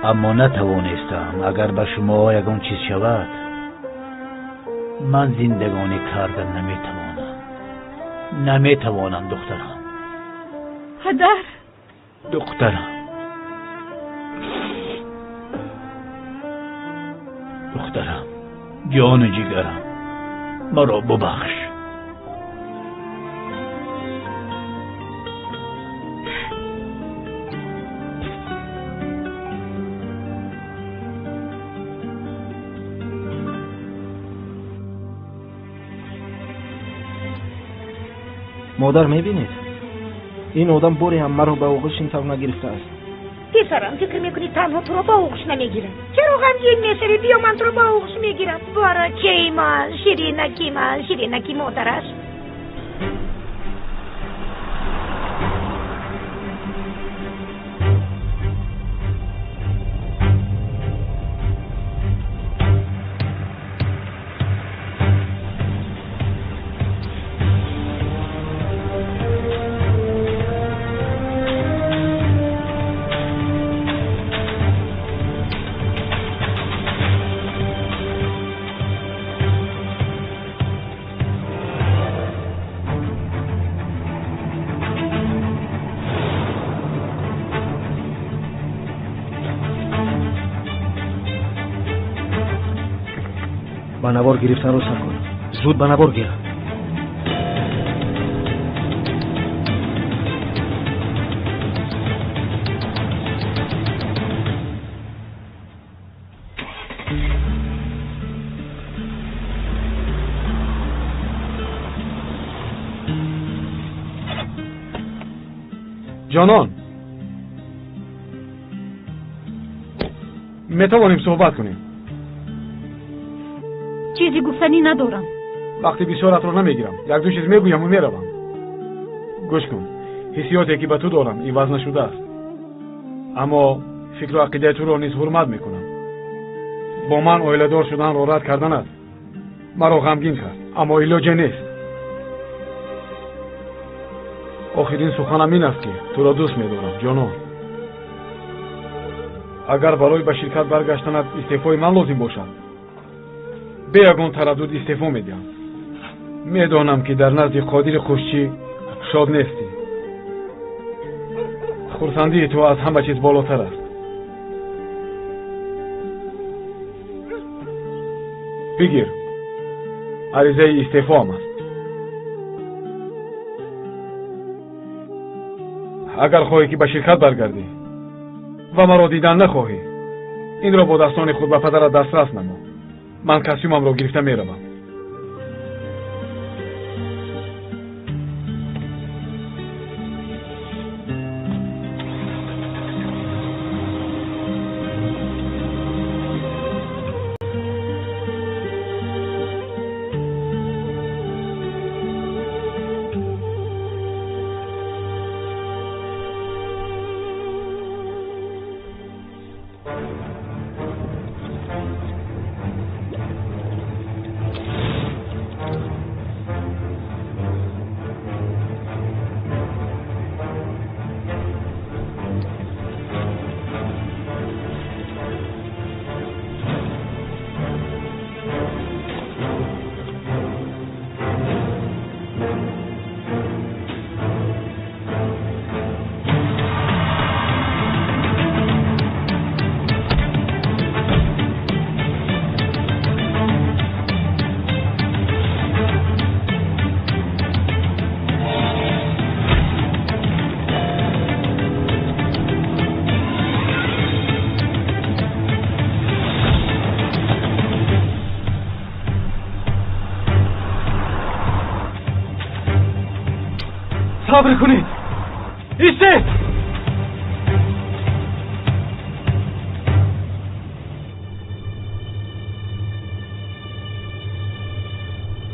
аммо натавонистам. Агар ба шумо ягон чиз шавад, ман зиндагонӣ карда наметавонам, наметавонам, духтарам. Падар. Духтарам, духтарам, ҷону ҷигарам, маро бубахш. Модар, мебинед, ин одам боре ҳам маро ба оғӯш ин тавр нагирифтааст. Писарам, фикр мекунӣ, танҳо туро ба оғӯш намегирам? Чаро ғамгин мешавӣ? Биё, ман туро ба оғӯш мегирам. Барачаи ман, ширинаки ман, ширинаки модараш. Ба навор гирифтанро сар кун. Зуд ба навор гир. Ҷонон, метавонем суҳбат кунем. Чизе гуфтанӣ надорам. Вақти бисёратро намегирам, як-ду чиз мегӯяму меравам. Гӯш кун, ҳиссиёте ки ба ту дорам иваз нашудааст, аммо фикру ақидаи туро низ ҳурмат мекунам. Бо ман оиладор шуданро рад карданат маро ғамгин кард, аммо илоҷе нест. Охирин суханам ин аст, ки туро дӯст медорам, ҷонон. Агар барои ба ширкат баргаштанат истеъфои ман лозим бошад, бе ягон тараддуд истеъфо медиҳам. Медонам, ки дар назди Қодири Қушчӣ шод нестӣ. Хурсандии ту аз ҳама чиз болотар аст. Бигир, аризаи истеъфоам аст. Агар хоҳӣ, ки ба ширкат баргардӣ ва маро дидан нахоҳӣ, инро бо дастони худ ба падарат дастрас намо. Ман костюмамро гирифта меравам. Сабр кунед, истед!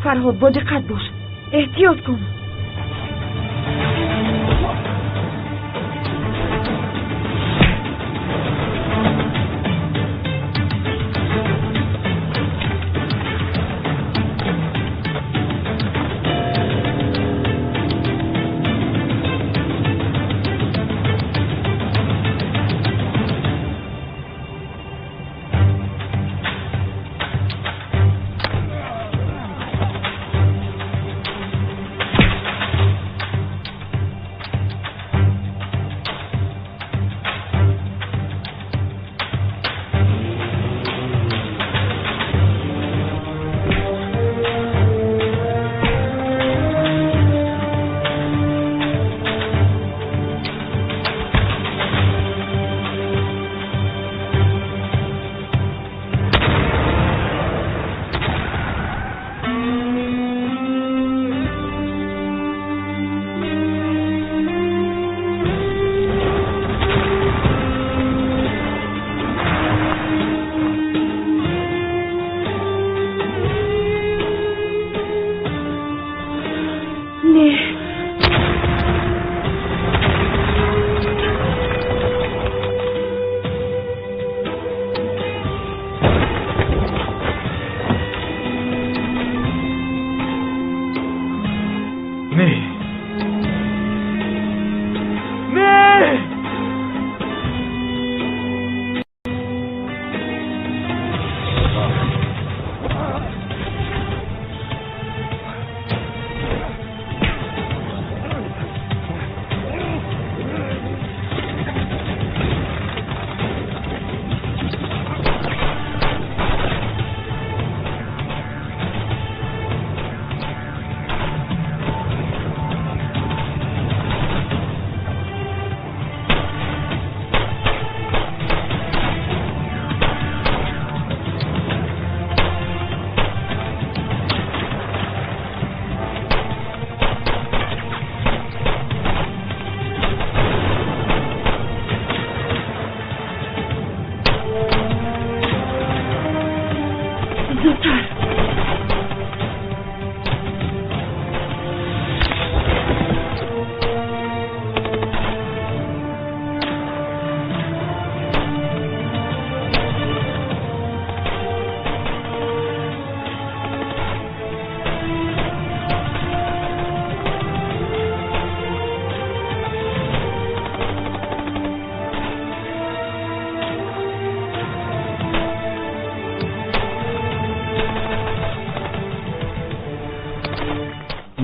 Фарҳод, бо диққат бош, эҳтиёт кун.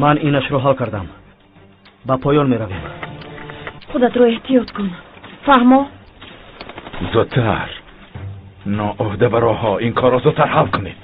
Ман инашро ҳал кардам. Ба поён меравем. Худатро эҳтиёт кун. Фаҳмо? Зудтар. Ноуҳдабароҳо, ин корро зудтар ҳал кунед.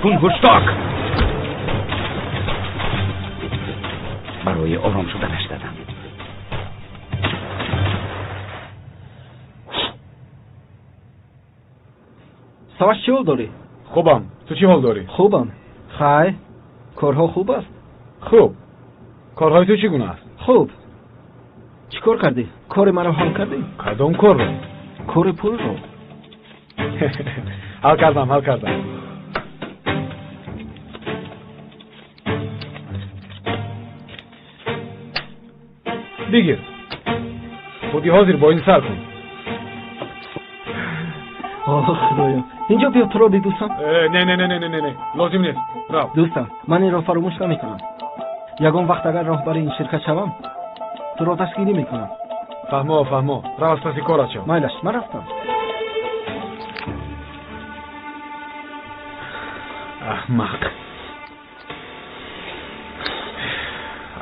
Кун ҳушток. Барои ором шуданаш дадам. Саваш чӣ ҳол дорӣ? Хубам. Ту чӣ ҳол дорӣ? Хубам. Хай, корҳо хуб аст? Хуб. Корҳои ту чӣ гуна аст? Хуб. Чӣ кор кардӣ? Кори маро ҳал кардӣ? Кадом корро? Кори пулро. Ҳал кардам, ҳал кардам. Бигир. Худи ҳозир бо ин сар кун. Оҳ, Худоё. Инҷо биё туро бибӯсам. Не, не, не, не, не, не. Лозим нест. Рав. Дӯстам, ман инро фаромӯш намекунам. Ягон вақт агар роҳбари ин ширкат шавам, туро дастгирӣ мекунам. Фаҳмо, фаҳмо. Рав аз паси корат шав. Майлаш, ман рафтам. Аҳмақ.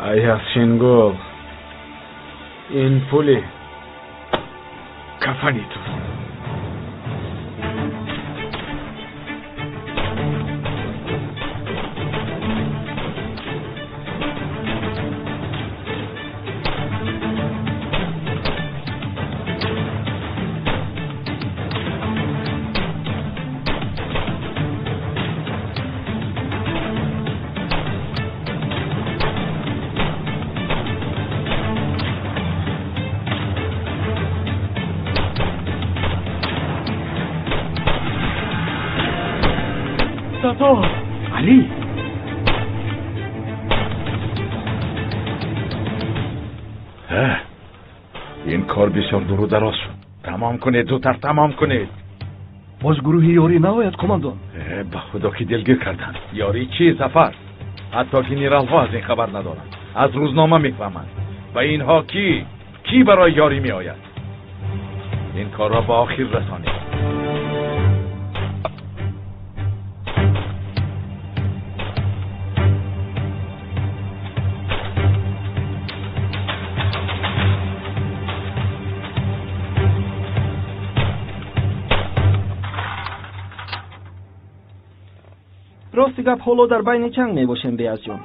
Аяз Шенгул. Ин пули кафани туст. Али! Ин кор бисёр дуру дароз шуд. Тамом кунед, зудтар тамом кунед. Боз гурӯҳи ёрӣ наояд, командон. Ба худо ки дилгир карданд. Ёрӣ чӣ, Зафар? Ҳатто генералҳо аз ин хабар надоранд. Аз рӯзнома мефаҳманд. Ва инҳо кӣ? Кӣ барои ёрӣ меояд? Ин корро ба охир расонед. Рости гап, ҳоло дар байни ҷанг мебошем, Беазҷон.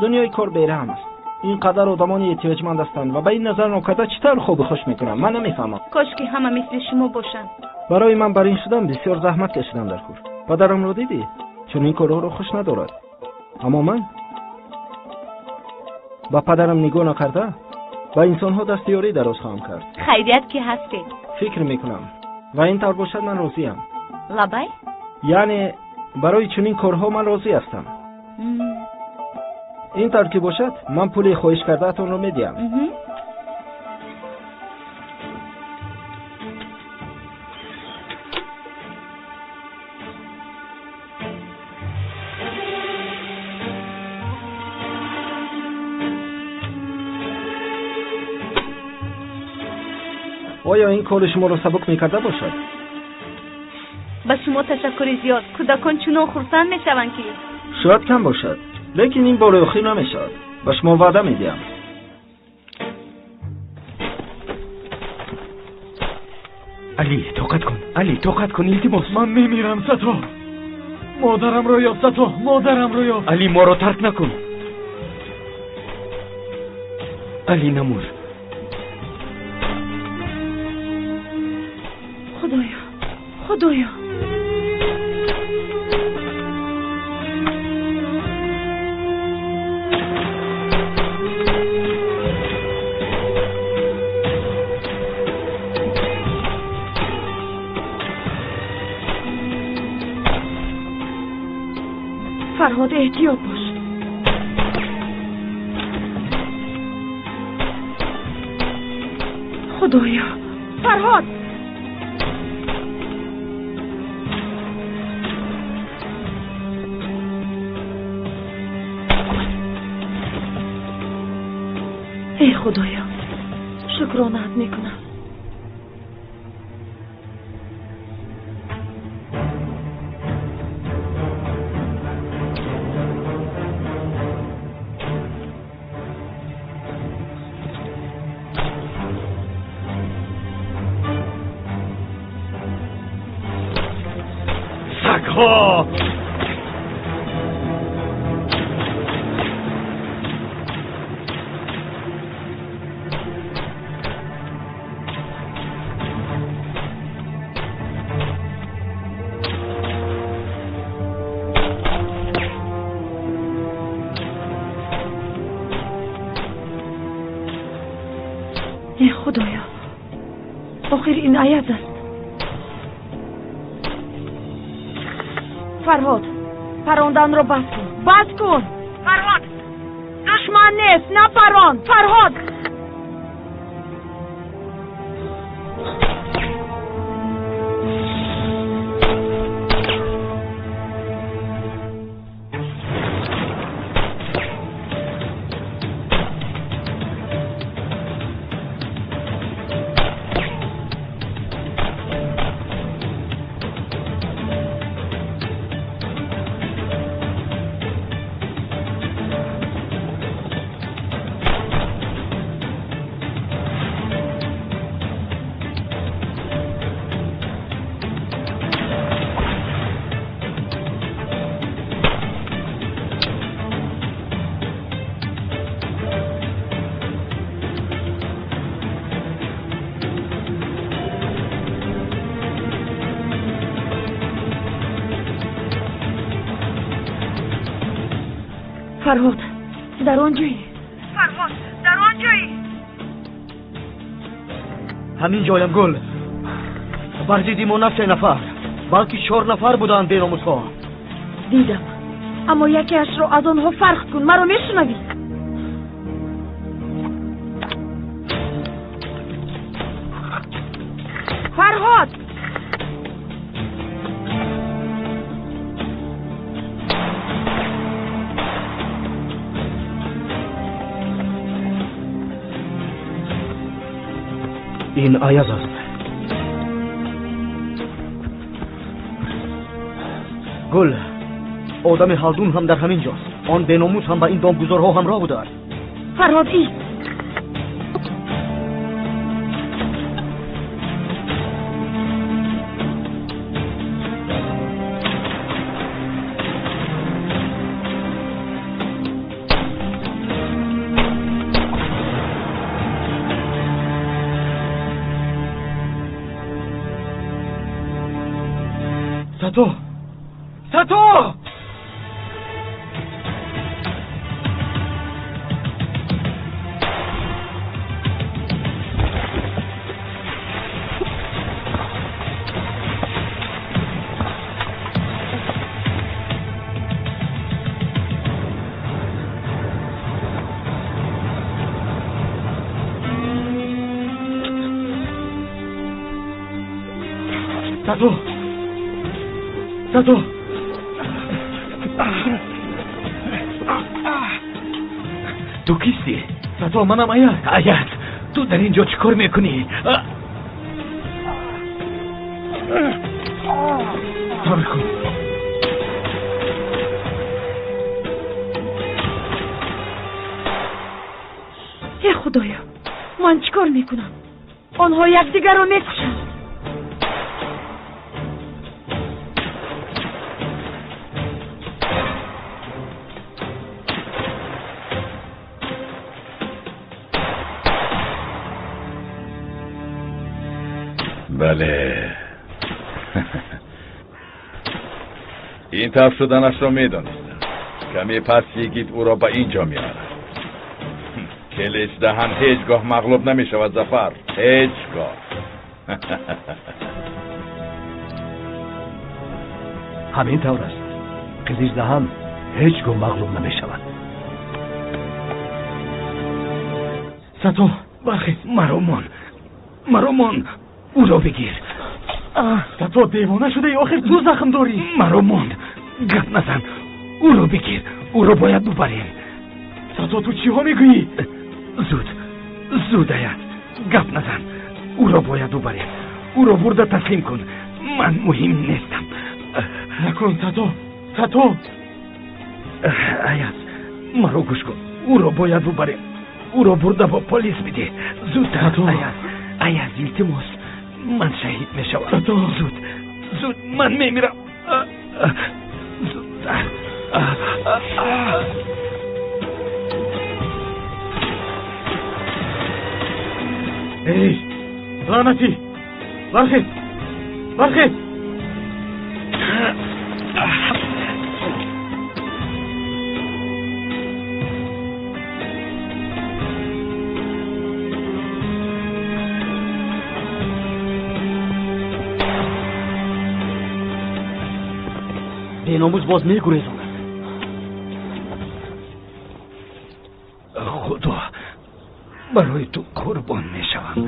Дунёи кор бераҳм аст. Ин қадар одамони эҳтиёҷманд ҳастанд ва ба ин назар нокарда чӣ тавр хоби хуш мекунам, ман намефаҳмам. Кош ки ҳама мисли шумо бошанд. Барои ман бар ин шудан бисёр заҳмат кашидам дар кор. Падарамро дидӣ? Чунин корҳоро хуш надорад. Аммо ман ба падарам нигоҳ накарда ба инсонҳо дасти ёрӣ дароз хоҳам кард. Хайрият ки ҳастед. Фикр мекунам ва ин тавр бошад ман розиям. Лабай? Яъне барои чунин корҳо ман розӣ ҳастам. Ин тавр ки бошад, ман пули хоҳиш кардаатонро медиҳам. Оё ин кори шуморо сабук мекарда бошад? Ба шумо ташаккури зиёд. Кӯдакон чунон хурсанд мешаванд ки шояд кам бошад, лекин ин бори охир намешавад. Ба шумо ваъда медиҳам. Али, тоқат кун. Али, тоқат кун, илтимос. Ман мемирам, Сато. Модарамро ёб, Сато, модарамро ёб. Али, моро тарк накун. Али, намур. Худоё, Худоё. Фарҳод, эҳтиёт бош. Худоё, Фарҳод! Эй Худоё, шукронаат мекунам. Сагҳо! Эй Худоё, охир ин Аяз аст. Фарҳод, паронданро бас кун, бас кун! Фарҳод, душман нест, напарон! Фарҳод! Фарҳод, дар он ҷоӣ? Фарҳод, дар он ҷоӣ? Ҳамин ҷоям, Гул. Бар зидди мо на 3 нафар, балки 4 нафар буданд беномусҳо. Дидам, аммо якеашро аз онҳо фарқ кун. Маро мешунавӣ? Фарҳод! Ин Аяз аст. Гул, одами Ҳалдун ҳам дар ҳамин ҷост. Он беномус ҳам ба ин домгузорҳо ҳамроҳ будааст. Фарҳод, ист! Сато! Сато! Сато! Сато! Ту кистӣ? Сато, манам Аяз. Аяз, ту дар ин ҷо чӣ кор мекунӣ? Сабр кун. Э Худоё, ман чӣ кор мекунам? Онҳо якдигарро мекушанд. Бале, ин тавр шуданашро медонистам. Каме пас йигит ӯро ба ин ҷо меорад. Келечдаҳан ҳеҷ гоҳ мағлуб намешавад, Зафар, ҳеҷ гоҳ. Ҳамин тавр аст. Қиличдаҳан Ҳеҷ гоҳ мағлуб намешавад. Сато, бархез. Маро мон, маро мон, ӯро бигир. Сато, девона шудаӣ? Охир ту захм дорӣ. Маро мон, гап назан, ӯро бигир, ӯро бояд бубарем. Сато, ту чиҳо мегӯӣ? Зуд, зуд, Аяз, гап назан, ӯро бояд бубарем. Ӯро бурда таслим кун, ман муҳим нестам. Накун, Сато, Сато. Аяз, маро гӯш кун, ӯро бояд бубарем. Ӯро бурда бо полис бидеҳ. Зудтар, Аяз, Аяз, илтимос, ман шаҳид мешавам. Сато, зуд, зуд, ман мемирам. Зудтар. Эй, лаънатӣ, бархез, бархез. Беномус боз мегурезонад. Худо, барои ту қурбон мешавам.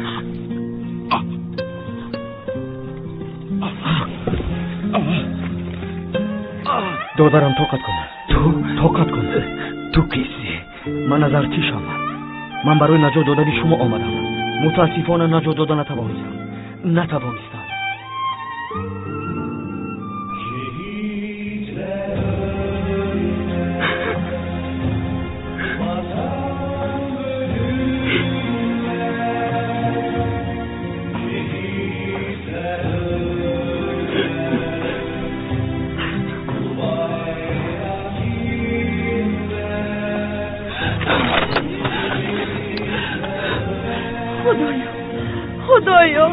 Додарам, тоқат кун. Ту тоқат кун. Ту кистӣ? Ман аз артишам. Ман барои наҷот додани шумо омадам. Мутаассифона наҷот дода натавонистам. Натавонистам. Худоё,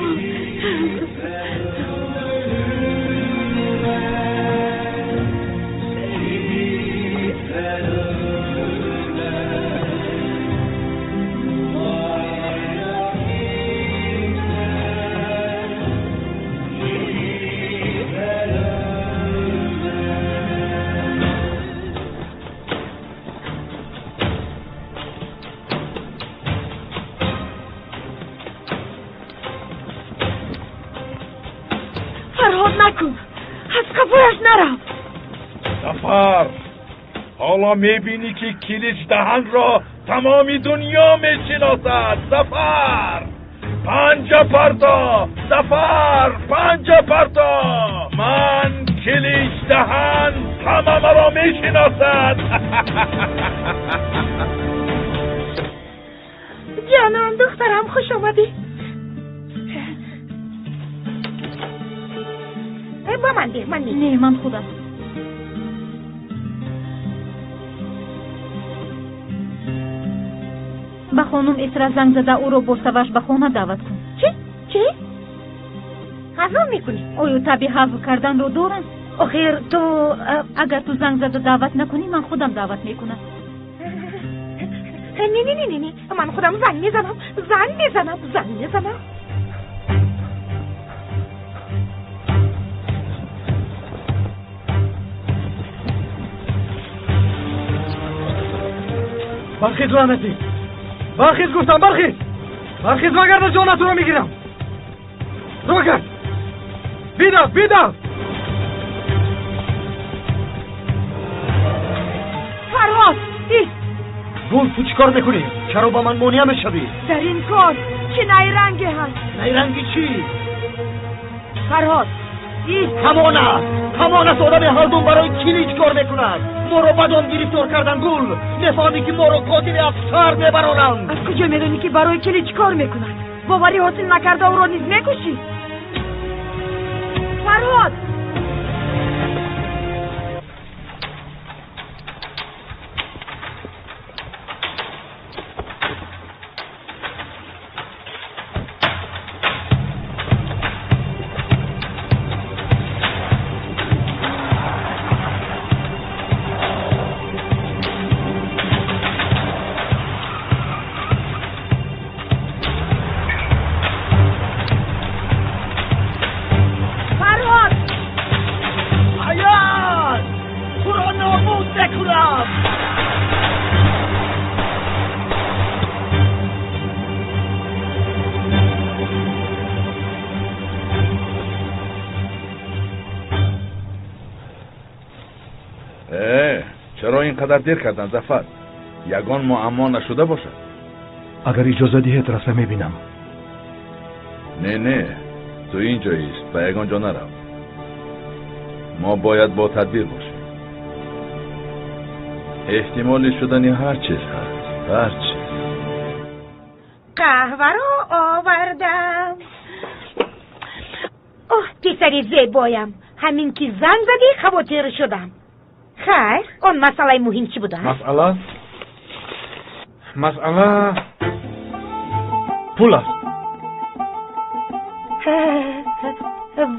фарҳод, накун, аз қафояш нарав. Зафар, ҳоло мебинӣ ки Киличдаҳанро тамоми дунё мешиносад. Зафар, панҷа парто. Зафар, панҷа парто. Ман Киличдаҳан, ҳама маро мешиносад. Ҷонон, духтарам, хуш омадӣ. Ба ман деҳ, ман Не, ман худам. Ба хонум Эсра занг зада, ӯро бо Саваш ба хона даъват кун. Чӣ? Чӣ? Ҳазм мекунӣ? Оё таби ҳазм карданро дорам? Охир ту агар ту занг зада даъват накунӣ, ман худам даъват мекунам. Не, не, не, не, не, ман худам занг мезанам, занг мезанам, занг мезанам. Бархез, лаънатӣ, бархез, гуфтам, бархез, бархез, вагарна ҷонатро мегирам. Рогард, бидав, бидав. Фарҳод, ист. Гул, ту чӣ кор мекунӣ? Чаро ба ман монеа мешавӣ? Дар ин кор чӣ найранге ҳаст? Найранги чӣ? Фарҳод, ист. Ҳамон аст, ҳамон аст, одами ҳалдун барои Килич кор мекунад. Моро ба дом гирифтор кардан, Гул. Мефаҳмӣ ки моро қотили афсар мебароранд. Аз куҷо медонӣ ки барои Килич кор мекунад? Боварӣ ҳосил накарда ӯро низ мекушӣ? Фарҳод! Фарҳод! мекунам. Чаро ин қадар дер кардан, Зафар? Ягон муаммо нашуда бошад? Агар иҷоза диҳед, рафта мебинам. Не, не, ту ин ҷо ист, ба ягон ҷо нарав. Мо бояд бо тадбир бошем. Эҳтимоли шудани ҳар чиз ҳаст, ҳар чиз. Қаҳваро овардам. Оҳ, писари зебоям, ҳамин ки занг задӣ хавотир шудам. Хайр, он масъалаи муҳим чӣ буда? Масъала? Масъала пул аст.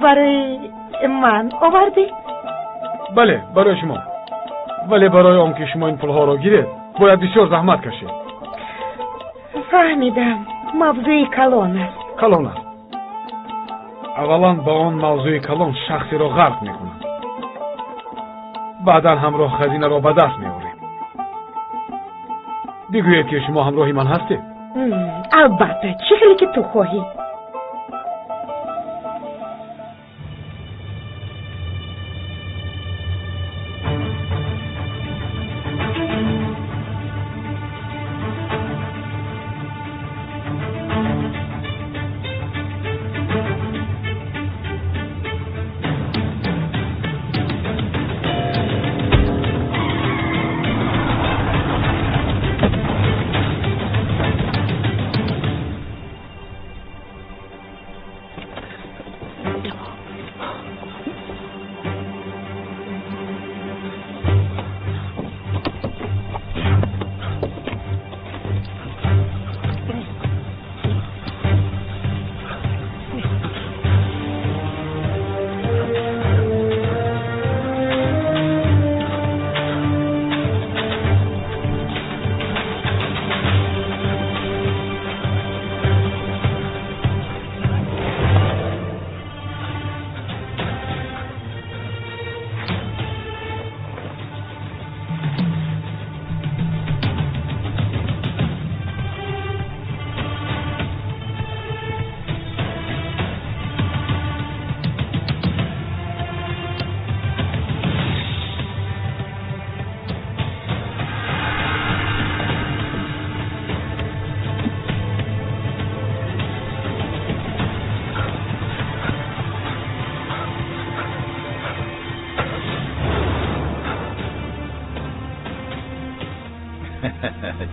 Барои ман овардӣ? Бале, барои шумо. Вале барои он ки шумо ин пулҳоро гиред, бояд бисёр заҳмат кашед. Фаҳмидам, мавзӯи калон аст. Калон аст. Аввалан ба он мавзӯи калон шахсеро ғарқ мекунад. Баъдан ҳамроҳ хазинаро ба даст меорем. Бигӯед ки шумо ҳамроҳи ман ҳастед? Албатта, чӣ хеле ки ту хоҳӣ.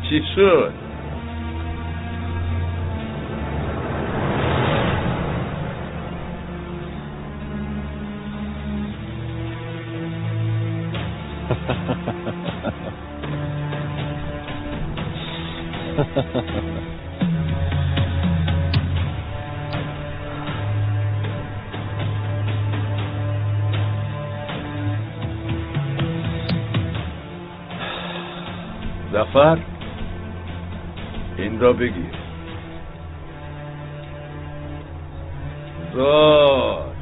Чӣ шуд? Зафар, инро бигир. Зод.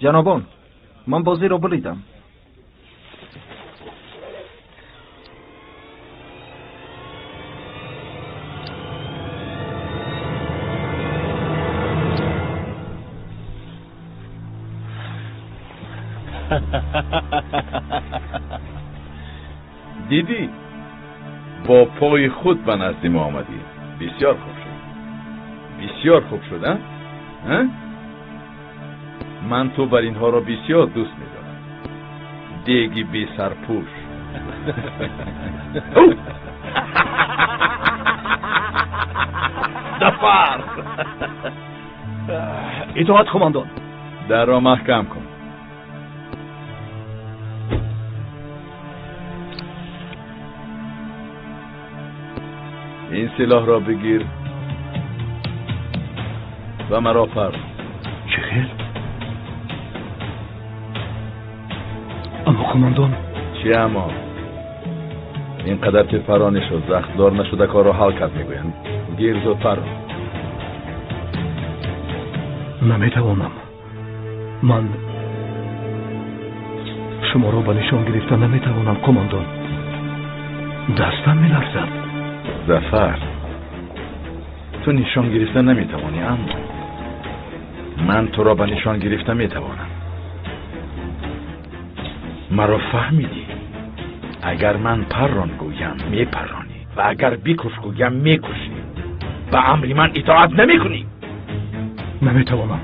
Ҷанобон, ман бозиро буридам. Дидӣ, бо пои худ ба назди мо омадӣ. Бисёр хуб шуд, бисёр хуб шуд. А? Ман ту бар инҳоро бисёр дӯст медорам. Деги бесарпӯш. Зафар! Итоат, командон. Дарро маҳкам кун. Ин силоҳро бигир ва маро пар. Чӣ хел? Аммо қумондон. Чӣ аммо? Ин қадар тирпаронӣ шуд, захмдор нашуда корро ҳал кард мегӯянд. Гир зуд парон. Наметавонам. Ман шуморо ба нишон гирифта наметавонам, қумондон. Дастам меларзад. Зафар, ту нишон гирифта наметавонӣ, аммо ман туро ба нишон гирифта метавонам. Маро фаҳмидӣ? Агар ман паррон гӯям, мепарронӣ, ва агар бикуш гӯям, мекушӣ. Ба амри ман итоат намекунӣ. Наметавонам.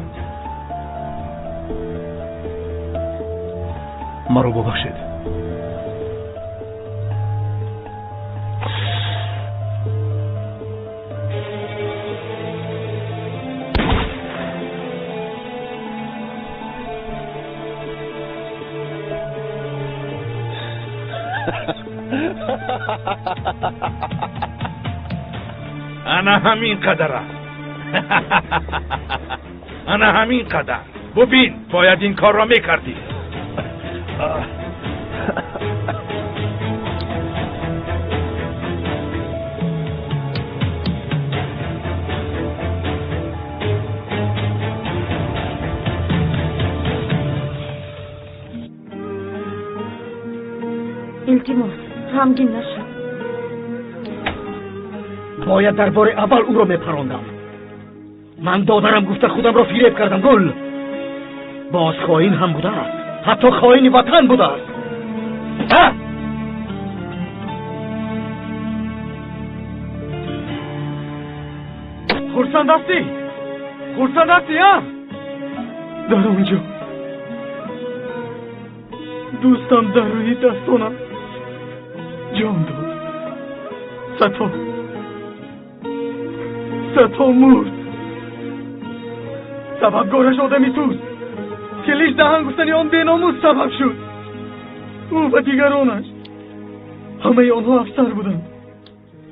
Маро бубахшед. Ана ҳамин қадар аст. Ана ҳамин қадар. Бубин, бояд ин корро мекардӣ. Илтимос, ғамгин нашав. Бояд дар бори аввал ӯро мепарондам. Ман додарам гуфта худамро фиреб кардам, Гул. Боз хоин ҳам будааст, ҳатто хоини ватан будааст. Хурсанд ҳастӣ? Хурсанд ҳастӣ, а? Дар он ҷо дӯстам дар рӯи дастонам ҷон дод. Сато, Сато мурд. Сабабгораш одами туст. Келиш даҳан гуфтани он беномус сабаб шуд. Ӯ ва дигаронаш, ҳамаи онҳо афсар буданд.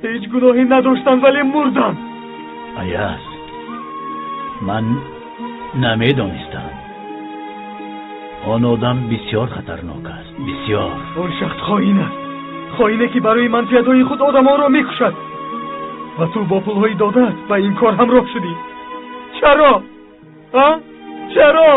Ҳеҷ гуноҳе надоштанд, вале мурданд. Аяз, ман намедонистам. Он одам бисёр хатарнок аст, бисёр. Он шахс хоин аст. Хоине ки барои манфиатҳои худ одамонро мекушад. Ва ту бо пулҳои додаат ба ин кор ҳамроҳ шудӣ. Чаро? А? Чаро?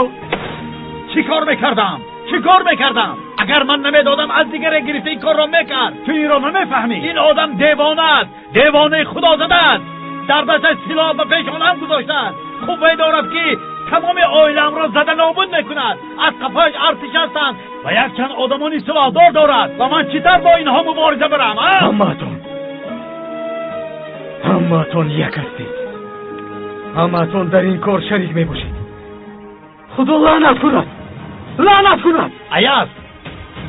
Чӣ кор мекардам? Чӣ кор мекардам? Агар ман намедодам, аз дигаре гирифта ин корро мекард. Ту инро намефаҳмӣ. Ин одам девона аст, девонаи худозада аст. Дар дасташ силоҳ ба пешонаам гузоштааст. Қуввае дорад ки тамоми оилаамро зада нобуд мекунад. Аз қафояш артиш ҳастанд ва якчанд одамони силоҳдор дорад. Ва ман чӣ тавр бо инҳо мубориза барам? Ҳамаатон, ҳамаатон як ҳастед. Ҳамаатон дар ин кор шарик мебошед. Худо лаънат кунад, лаънат кунад. Аяз,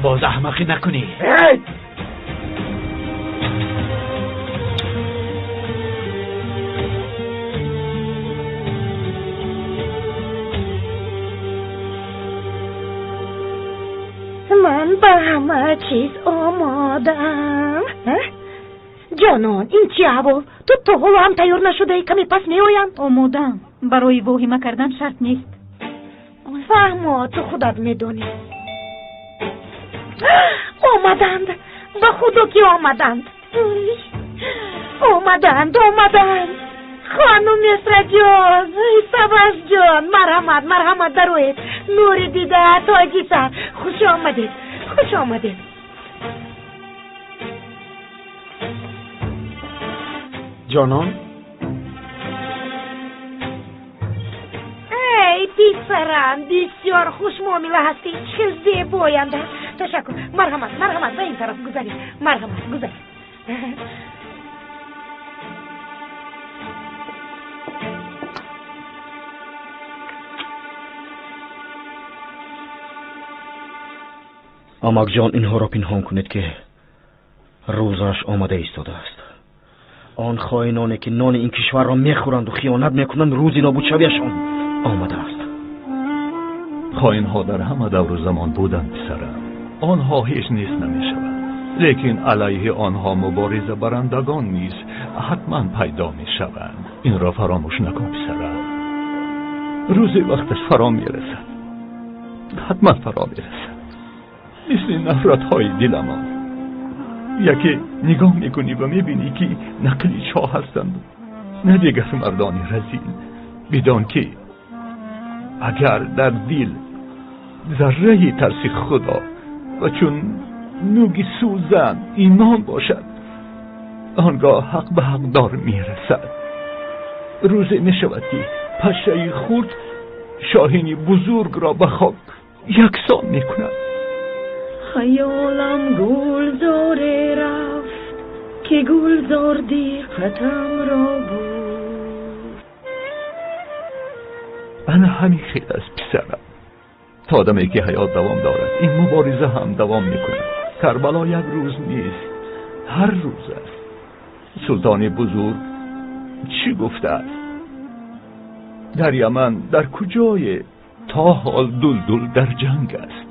боз аҳмақӣ накунӣ. Эй! Ман ба ҳама чиз омодаам. Ҷонон, ин чӣ аҳвол? Ту то ҳоло ҳам тайёр нашудаӣ, каме пас меоянд. Омодаам. Барои воҳима кардан шарт нест. Фаҳмо, ту худат медонӣ. Омаданд, ба худо ки омаданд. Омаданд, омаданд. Хонум Эсраҷон, Савашҷон, марҳамат, марҳамат, дароед. Нури дида, тоҷи сар, хуш омадед, хуш омадед. Ҷонон? Эй, писарам, бисёр хушмуомила ҳастӣ, чӣ зебоянда. Ташаккур, марҳамат, марҳамат, ба ин тараф гузаред, марҳамат, гузаред. Амакҷон, инҳоро пинҳон кунед ки рӯзаш омада истодааст. Он хоиноне ки нони ин кишварро мехӯранду хиёнат мекунанд, рӯзи нобудшавиашон омадааст. Хоинҳо дар ҳама давру замон буданд, писарам. Онҳо ҳеҷ нест намешаванд, лекин алайҳи онҳо мубориза барандагон низ ҳатман пайдо мешаванд. Инро фаромӯш накун, писарам. Рӯзе вақташ фаро мерасад, ҳатман фаро мерасад. Мисли нафратҳои диламон. Яке нигоҳ мекунӣ ва мебинӣ, ки на қиличҳо ҳастанд, на дигар мардони разил. Бидон, ки агар дар дил зарраи тарси Худо ва чун нуги сӯзан имон бошад, он гоҳ ҳақ ба ҳақдор мерасад. Рӯзе мешавад, ки пашшаи хурд шоҳини бузургро ба хок яксон мекунад. Хаёлам гулзоре рафт, ки гулзор диққатамро бурд. Ана ҳамин хел аст, писарам. То даме ки ҳаёт давом дорад, ин мубориза ҳам давом мекунад. Карбало як рӯз нест, ҳар рӯз аст. Султони бузург чӣ гуфтааст? Дар Яман, дар куҷое то ҳол дулдул дар ҷанг аст.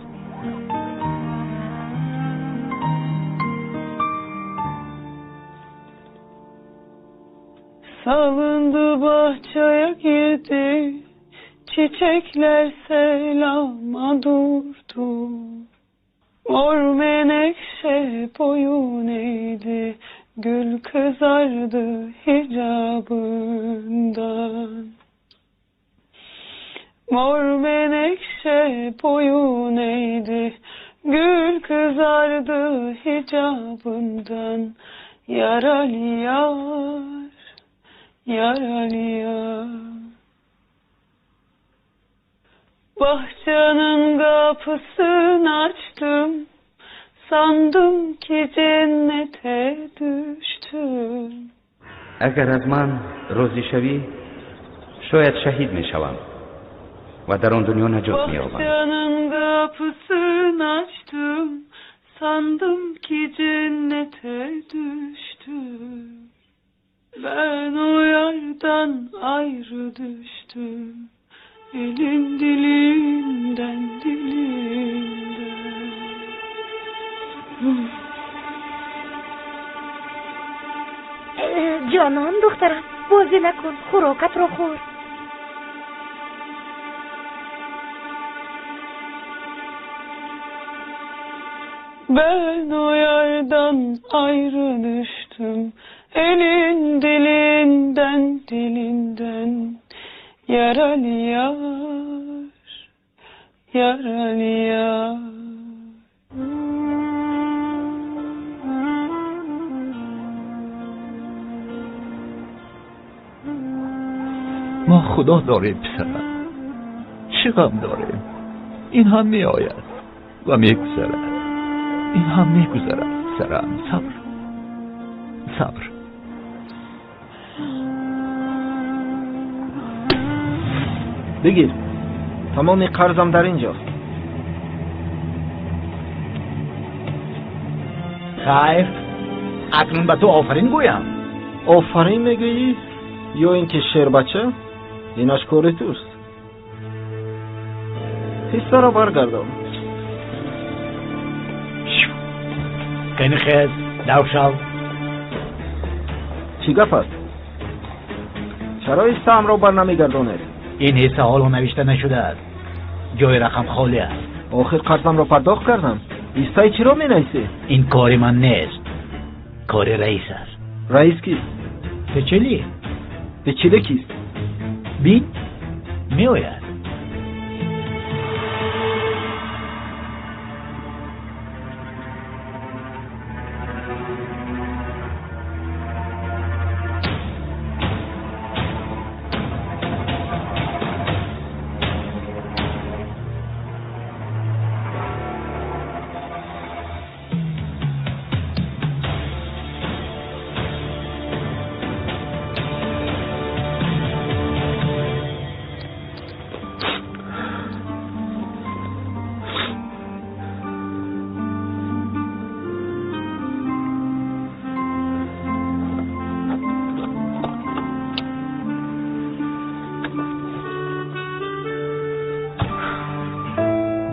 Salındı bahçeye girdi, çiçekler selama durdu. Mor menekşe boyun eğdi, gül kızardı hicabından. Mor menekşe boyun eğdi, gül kızardı hicabından. Yaralı yar, yaralı yar. Bahçenin kapısını açtım, sandım ki cennete düştüm. Агар аз ман розӣ шавӣ, шояд шаҳид мешавам ва дар он дунё наҷот меёбам. Bahçenin kapısını açtım, sandım ki cennete düştüm. Ben o yardan ayrı düştüm, elin dilinden dilinden. Ҷонон, духтарам, бозӣ накун, хӯрокатро хӯр. Ben o yardan ayrı düştüm, elin dilinden dilinden. Yaralı yar, yaralı yar. Мо Худо дорем, писарам. Чӣ ғам дорем? Ин ҳам меояд ва мегузарад. Ин ҳам мегузарад, писарам. Сабр, сабр. Бигир, тамоми қарзам дар ин ҷост. Хайр, акнун ба ту офарин гӯям. Офарин мегӯӣ ё ин ки шербача? Инаш кори туст. Ҳиссаро баргардон. Кани хез, дав шав. Чӣ гап аст? Чаро ҳиссаамро барнамегардонед? Ин ҳисса ҳоло навишта нашудааст. Ҷои рақам холӣ аст. Охир қарзамро пардохт кардам. Ҳиссаи чиро менависӣ? Ин кори ман нест, кори раис аст. Раис кист? Печели. Печели кист? Бин, меояд.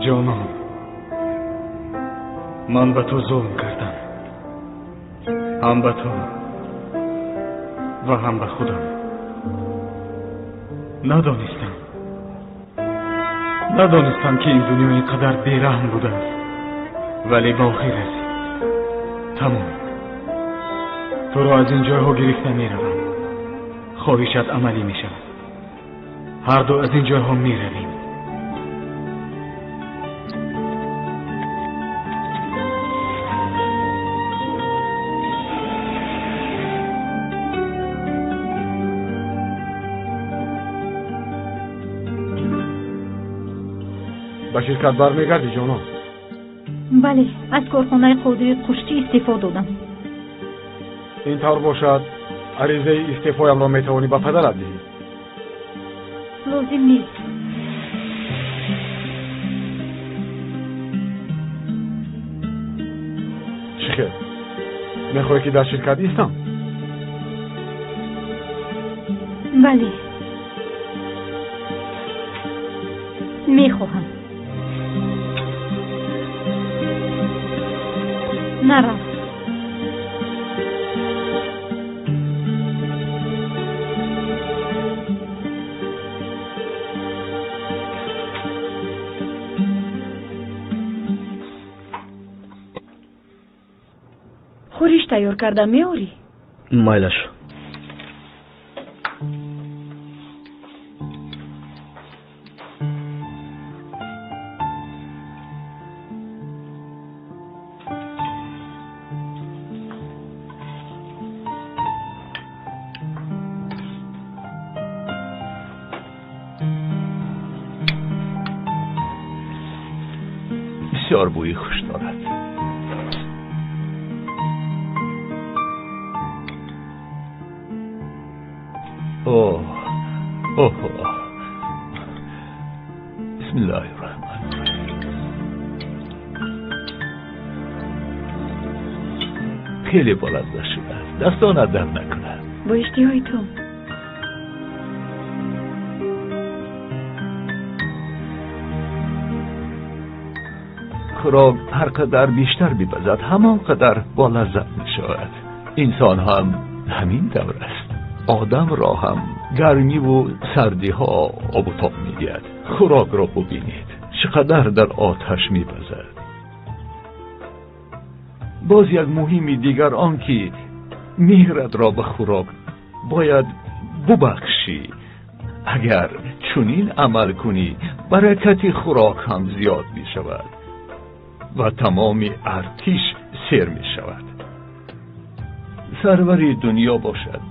Ҷонон, ман ба ту зулм кардам, ҳам ба ту ва ҳам ба худам. Надонистам, ки ин дунё ин қадар бераҳм будааст. Вале ба охир расид. Тамом. Туро аз ин ҷойҳо гирифта меравам. Хоҳишат амалӣ мешавад. Ҳарду аз ин ҷойҳо меравем. Ба ширкат бармегардӣ, ҷонон? Бале, аз корхонаи Қодири Қушчӣ истеъфо додам. Ин тавр бошад, аризаи истеъфоямро метавонӣ ба падарат диҳӣ. Лозим нест. Чӣ хел? Мехоҳӣ ки дар ширкат истам? Бале, мехоҳам. Нарав. Хӯриш тайёр карда меорӣ? Майлаш. Бисёр бӯи хуш дорад. Оҳ, оҳ, бисмиллоҳи раҳмони раҳим. Хеле болаззат шудааст. Дастонат дард накунад. Бо иштиҳои ту. Хӯрок ҳар қадар бештар бипазад, ҳамон қадар болаззат мешавад. Инсон ҳам ҳамин тавр аст. Одамро ҳам гармиву сардиҳо обу тоб медиҳад. Хӯрокро бубинед, чӣ қадар дар оташ мепазад. Боз як муҳими дигар он ки меҳратро ба хӯрок бояд бубахшӣ. Агар чунин амал кунӣ, баракати хӯрок ҳам зиёд мешавад ва тамоми артиш сер мешавад. Сарвари дунё бошад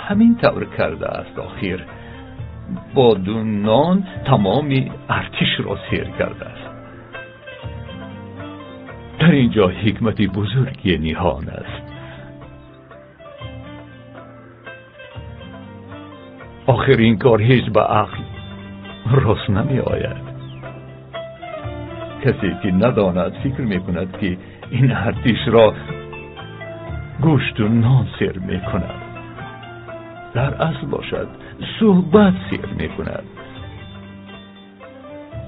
ҳамин тавр кардааст. Охир бо ду нон тамоми артишро сер кардааст. Дар ин ҷо ҳикмати бузурги ниҳон аст. Охир ин кор ҳеҷ ба ақл рост намеояд. Касе ки надонад фикр мекунад ки ин артишро гӯшту нон сер мекунад. Дар асл бошад суҳбат сер мекунад.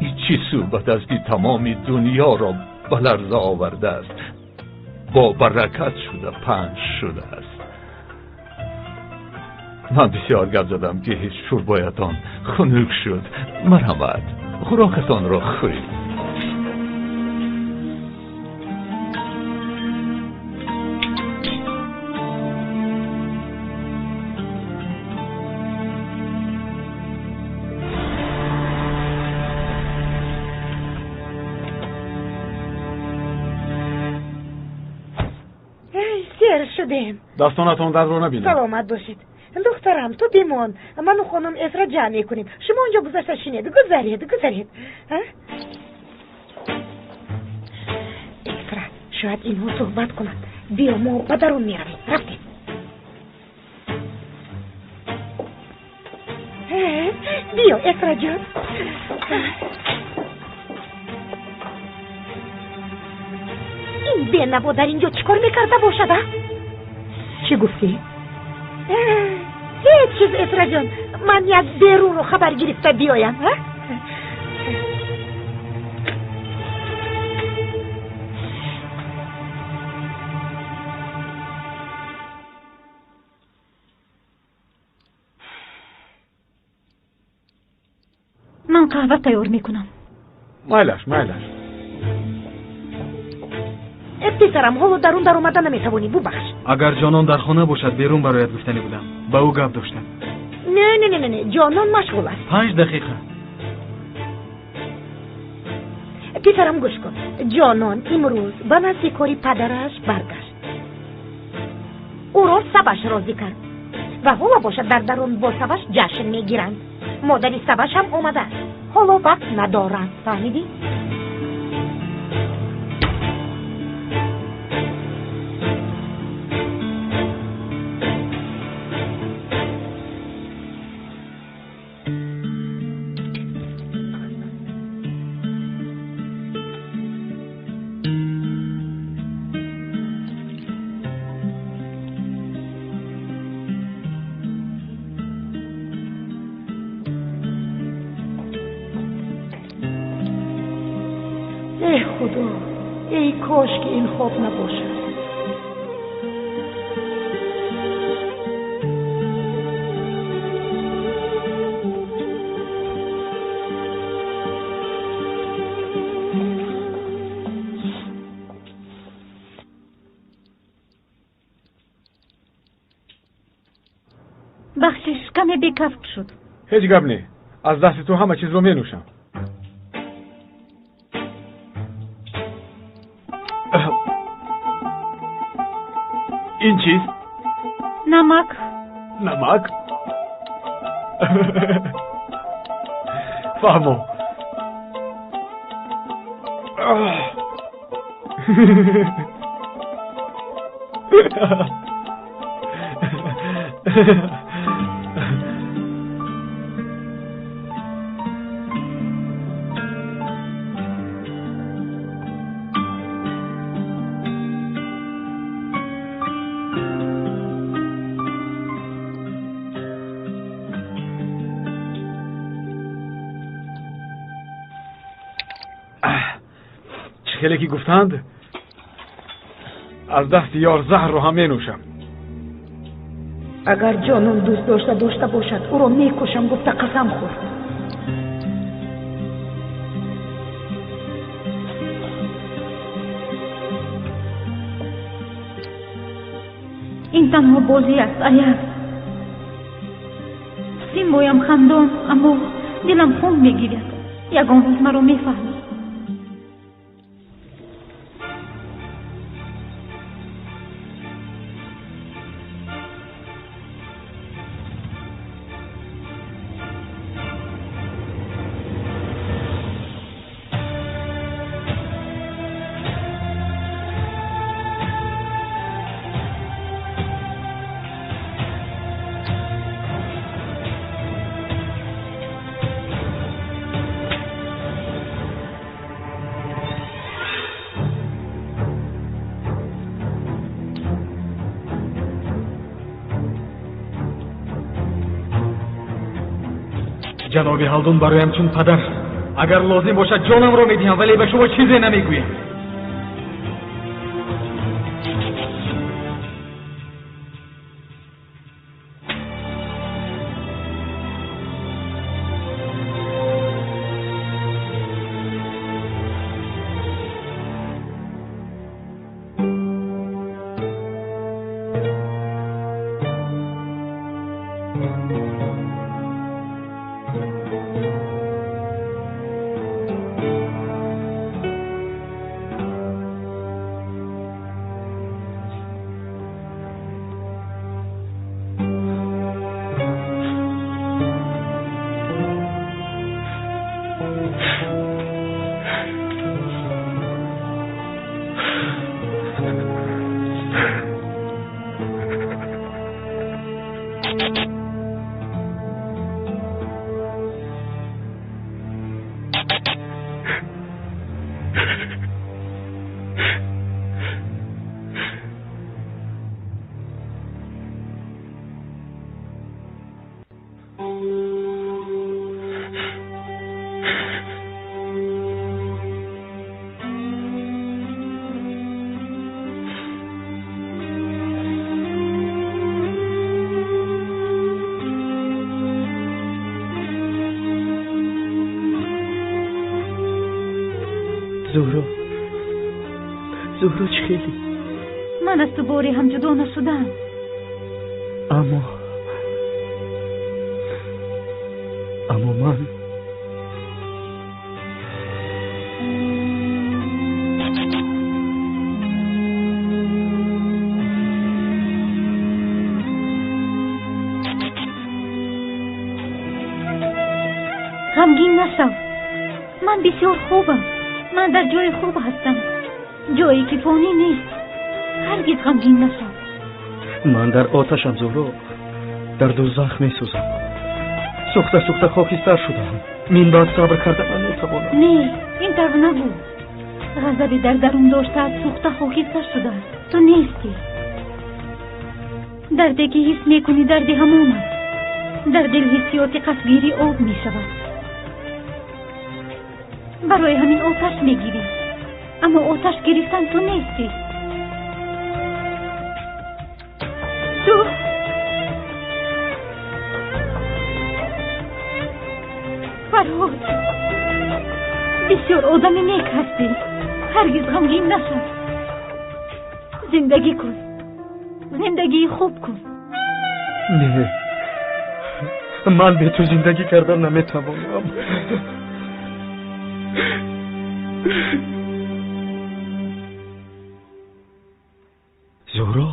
Ин чӣ суҳбат аст ки тамоми дунёро ба ларза овардааст, бо баракат шуда панҷ шудааст. Ман бисёр гап задам ки ҳеҷ шӯрбоятон хунук шуд. Марҳамат, хӯрокатонро хӯред. Шудем. Дастонатон дардро набинам. Саломат бошед. Духтарам, ту бимон. Ману хонум Эсра ҷамъ мекунем. Шумо онҷо гузашта шинед. Гузаред, гузаред. Эсра, шояд инҳо суҳбат кунанд. Биё, мо ба дарун меравем. Рафтем. Биё, Эсраҷон. Ин бенаво дар ин ҷо чӣ кор мекарда бошад, а? Чӣ гуфтӣ? Ҳеҷ чиз, Эсраҷон. Ман як берунро хабар гирифта биёям. Ман қаҳва тайёр мекунам. Майлаш, майлаш. Писарам, ҳоло дарун даромада наметавонӣ, бубахш. Агар Ҷонон дар хона бошад, берун барояд гуфтанӣ будам. Ба ӯ гап доштам. Не, не, не, не, Ҷонон машғул аст. 5 дақиқа. Писарам, гӯш кун. Ҷонон имрӯз ба назди кори падараш баргашт. Ӯро Саваш розӣ кард ва ҳоло бошад дар дарун бо Саваш ҷашн мегиранд. Модари Саваш ҳам омадааст. Ҳоло вақт надоранд, фаҳмидӣ? Эй Худо, эй кош ки ин хоб набошад. Бахшиш, каме бекафк шуд. Ҳеҷ гап не, аз дасти ту ҳама чизро менӯшам. Ин чист? Намак. Намак? Фаҳмо. Хеле ки гуфтанд, аз дасти ёр заҳрро ҳам менӯшам. Агар Ҷонон дӯст дошта бошад, ӯро мекушам гуфта қасам хӯрд. Ин танҳо бозӣ аст, Аяз. Симоям хандон, аммо дилам хун мегирад. Ягон рӯз маро мефаҳмӣ. Ҷаноби Ҳалдун бароям чун падар. Агар лозим бошад ҷонамро медиҳам, вале ба шумо чизе намегӯям. Зуҳро, Зуҳро, чӣ хеле? Ман аз ту боре ҳам ҷудо нашудаам. Аммо ман ғамгин нашав. Ман бисёр хубам. Ман дар ҷои хуб ҳастам, ҷое ки фонӣ нест. Ҳаргиз ғамгин нашав. Ман дар оташам, Зуҳро, дар дӯзах месӯзам. Сӯхта сӯхта хокистар шудам. Мин баъд сабр карда наметавонам. Не, ин тавр набуд. Ғазаби дар дарун доштаат сӯхта хокистар шудааст. Ту нестӣ. Дарде ки ҳис мекунӣ, дарди ҳамон аст. Дар дил ҳиссиёти қасбгирӣ об мешавад. Барои ҳамин оташ мегирӣ. Аммо оташ гирифтан ту нестӣ. Ту Фарҳод, бисёр одами нек ҳастӣ. Ҳаргиз ғамгин нашав. Зиндагӣ кун, зиндагии хуб кун. Не, ман бе ту зиндагӣ кардан наметавонам. Зуҳро,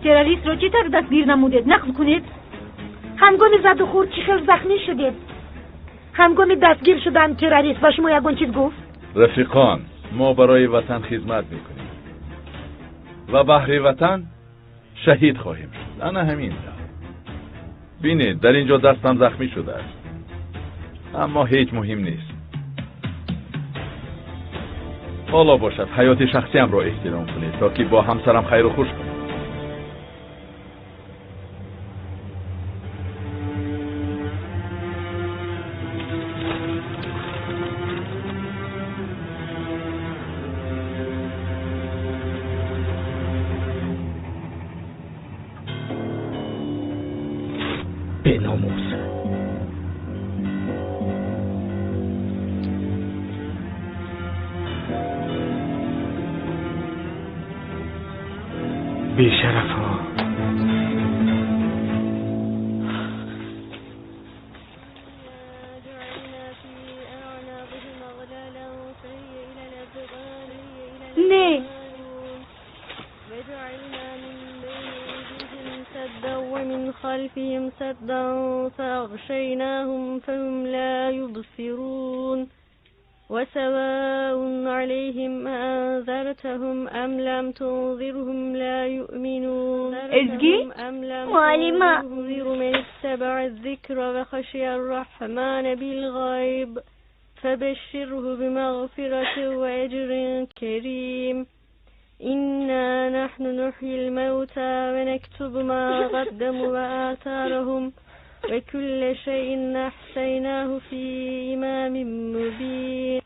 Террористро чӣ тавр дастгир намудед? Нақл кунед. Ҳангоми задухӯрд чӣ хел захмӣ шудед? Ҳангоми дастгир шудан террорист ба шумо ягон чиз гуфт? Рафиқон, мо барои ватан хизмат мекунем ва баҳри ватан шаҳид хоҳем шуд. Ана ҳамин тавр. Бинед, дар ин ҷо дастам захмӣ шудааст, аммо ҳеҷ муҳим нест. Ҳоло бошад, ҳаёти шахсиамро эҳтиром кунед, то ки бо ҳамсарам хайру хуш кунем. Беномус. Бешарафҳо. Не. ومن خلفهم سدا فأغشيناهم فهم لا يبصرون وسواء عليهم أأنذرتهم أم لم تنذرهم لا يؤمنون. Ezgi? أم لم Muallima. تنذر من اتبع الذكر وخشي الرحمن بالغيب فبشره بمغفرة وأجر كريم. إنا نحن نحيي الموتى ونكتب ما قدموا وآثارهم وكل شيء أحصيناه في إمام مبين.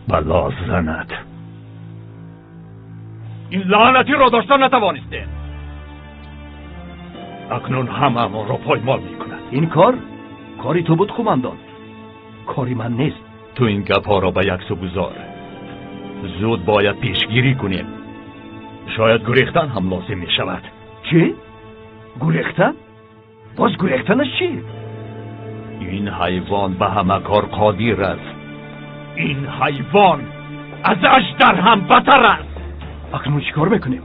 بلا زند. این لعنتی را داشتن نتوانستیم. اکنون همه‌مان را پایمال میکند. این کار کاری تو بود قماندان، کاری من نیست. تو این گپ‌ها را به یک سو گذار. زود باید پیشگیری کنیم. شاید گریختن هم لازم می شود. چی؟ گریختن؟ باز گریختنش چی؟ این حیوان به همه کار قادر است. این حیوان از اژدر هم بدتر است. اکنون چیکار میکنیم؟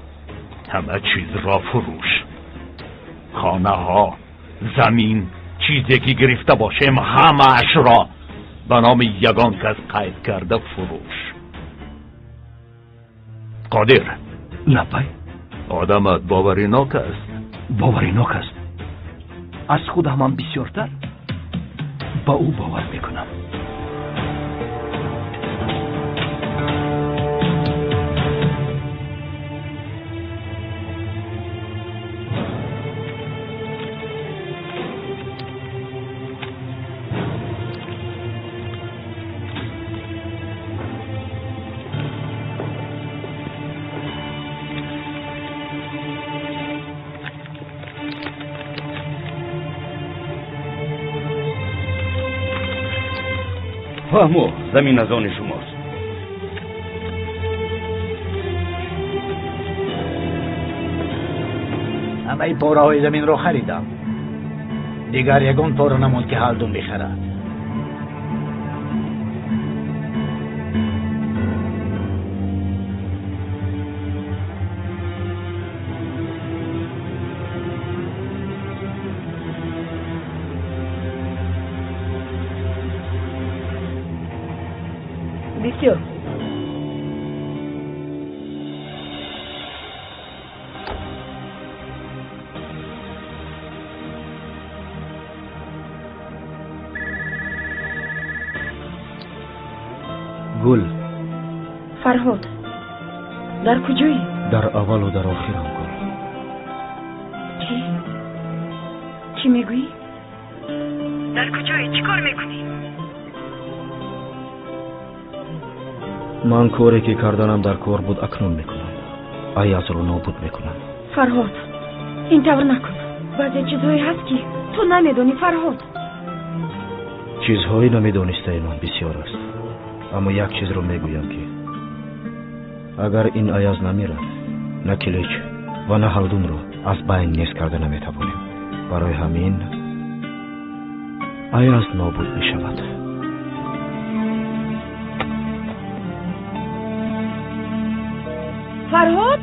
همه چیز را فروش. خانه ها، زمین، چیزی که گرفته باشیم همه اش را به نام یگان کس قید کرده فروش. قادر. لبی. Одамат боваринок аст. Боваринок аст. Аз худам ҳам бисёртар ба ӯ бовар мекунам. Фаҳмо, замин аз они шумост. Ҳамаи пораҳои заминро харидам. Дигар ягон пора намонд, ки Ҳалдун бихарад. Бисёр хуб. Гул. Фарҳод, дар куҷоӣ? Дар аввалу дар охирам, Гул. Чӣ? Чӣ мегӯӣ? Дар куҷоӣ? Чӣ кор мекунӣ? Ман коре ки карданам дар кор буд, акнун мекунам. Аязро нобуд мекунам. Фарҳод, ин тавр накун. Баъзе чизҳое ҳаст, ки ту намедонӣ, Фарҳод. Чизҳои намедонистаи ман бисёр аст. Аммо як чизро мегӯям, ки агар ин Аяз намирад, на Килич ва на Ҳалдунро аз байн нест карда наметавонем. Барои ҳамин Аяз нобуд мешавад. Фарҳод?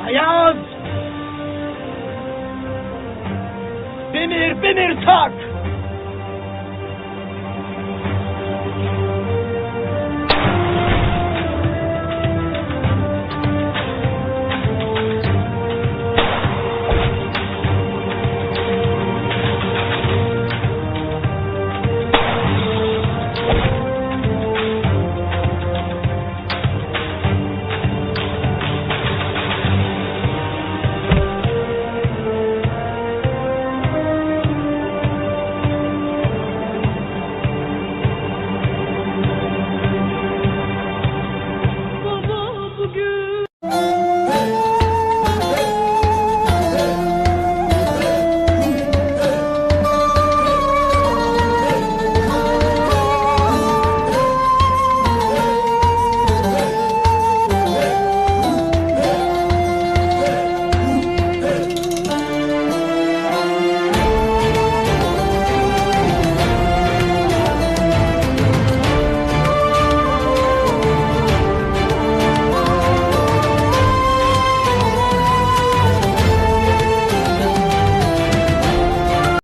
Аяз! Бимир, бимир, так!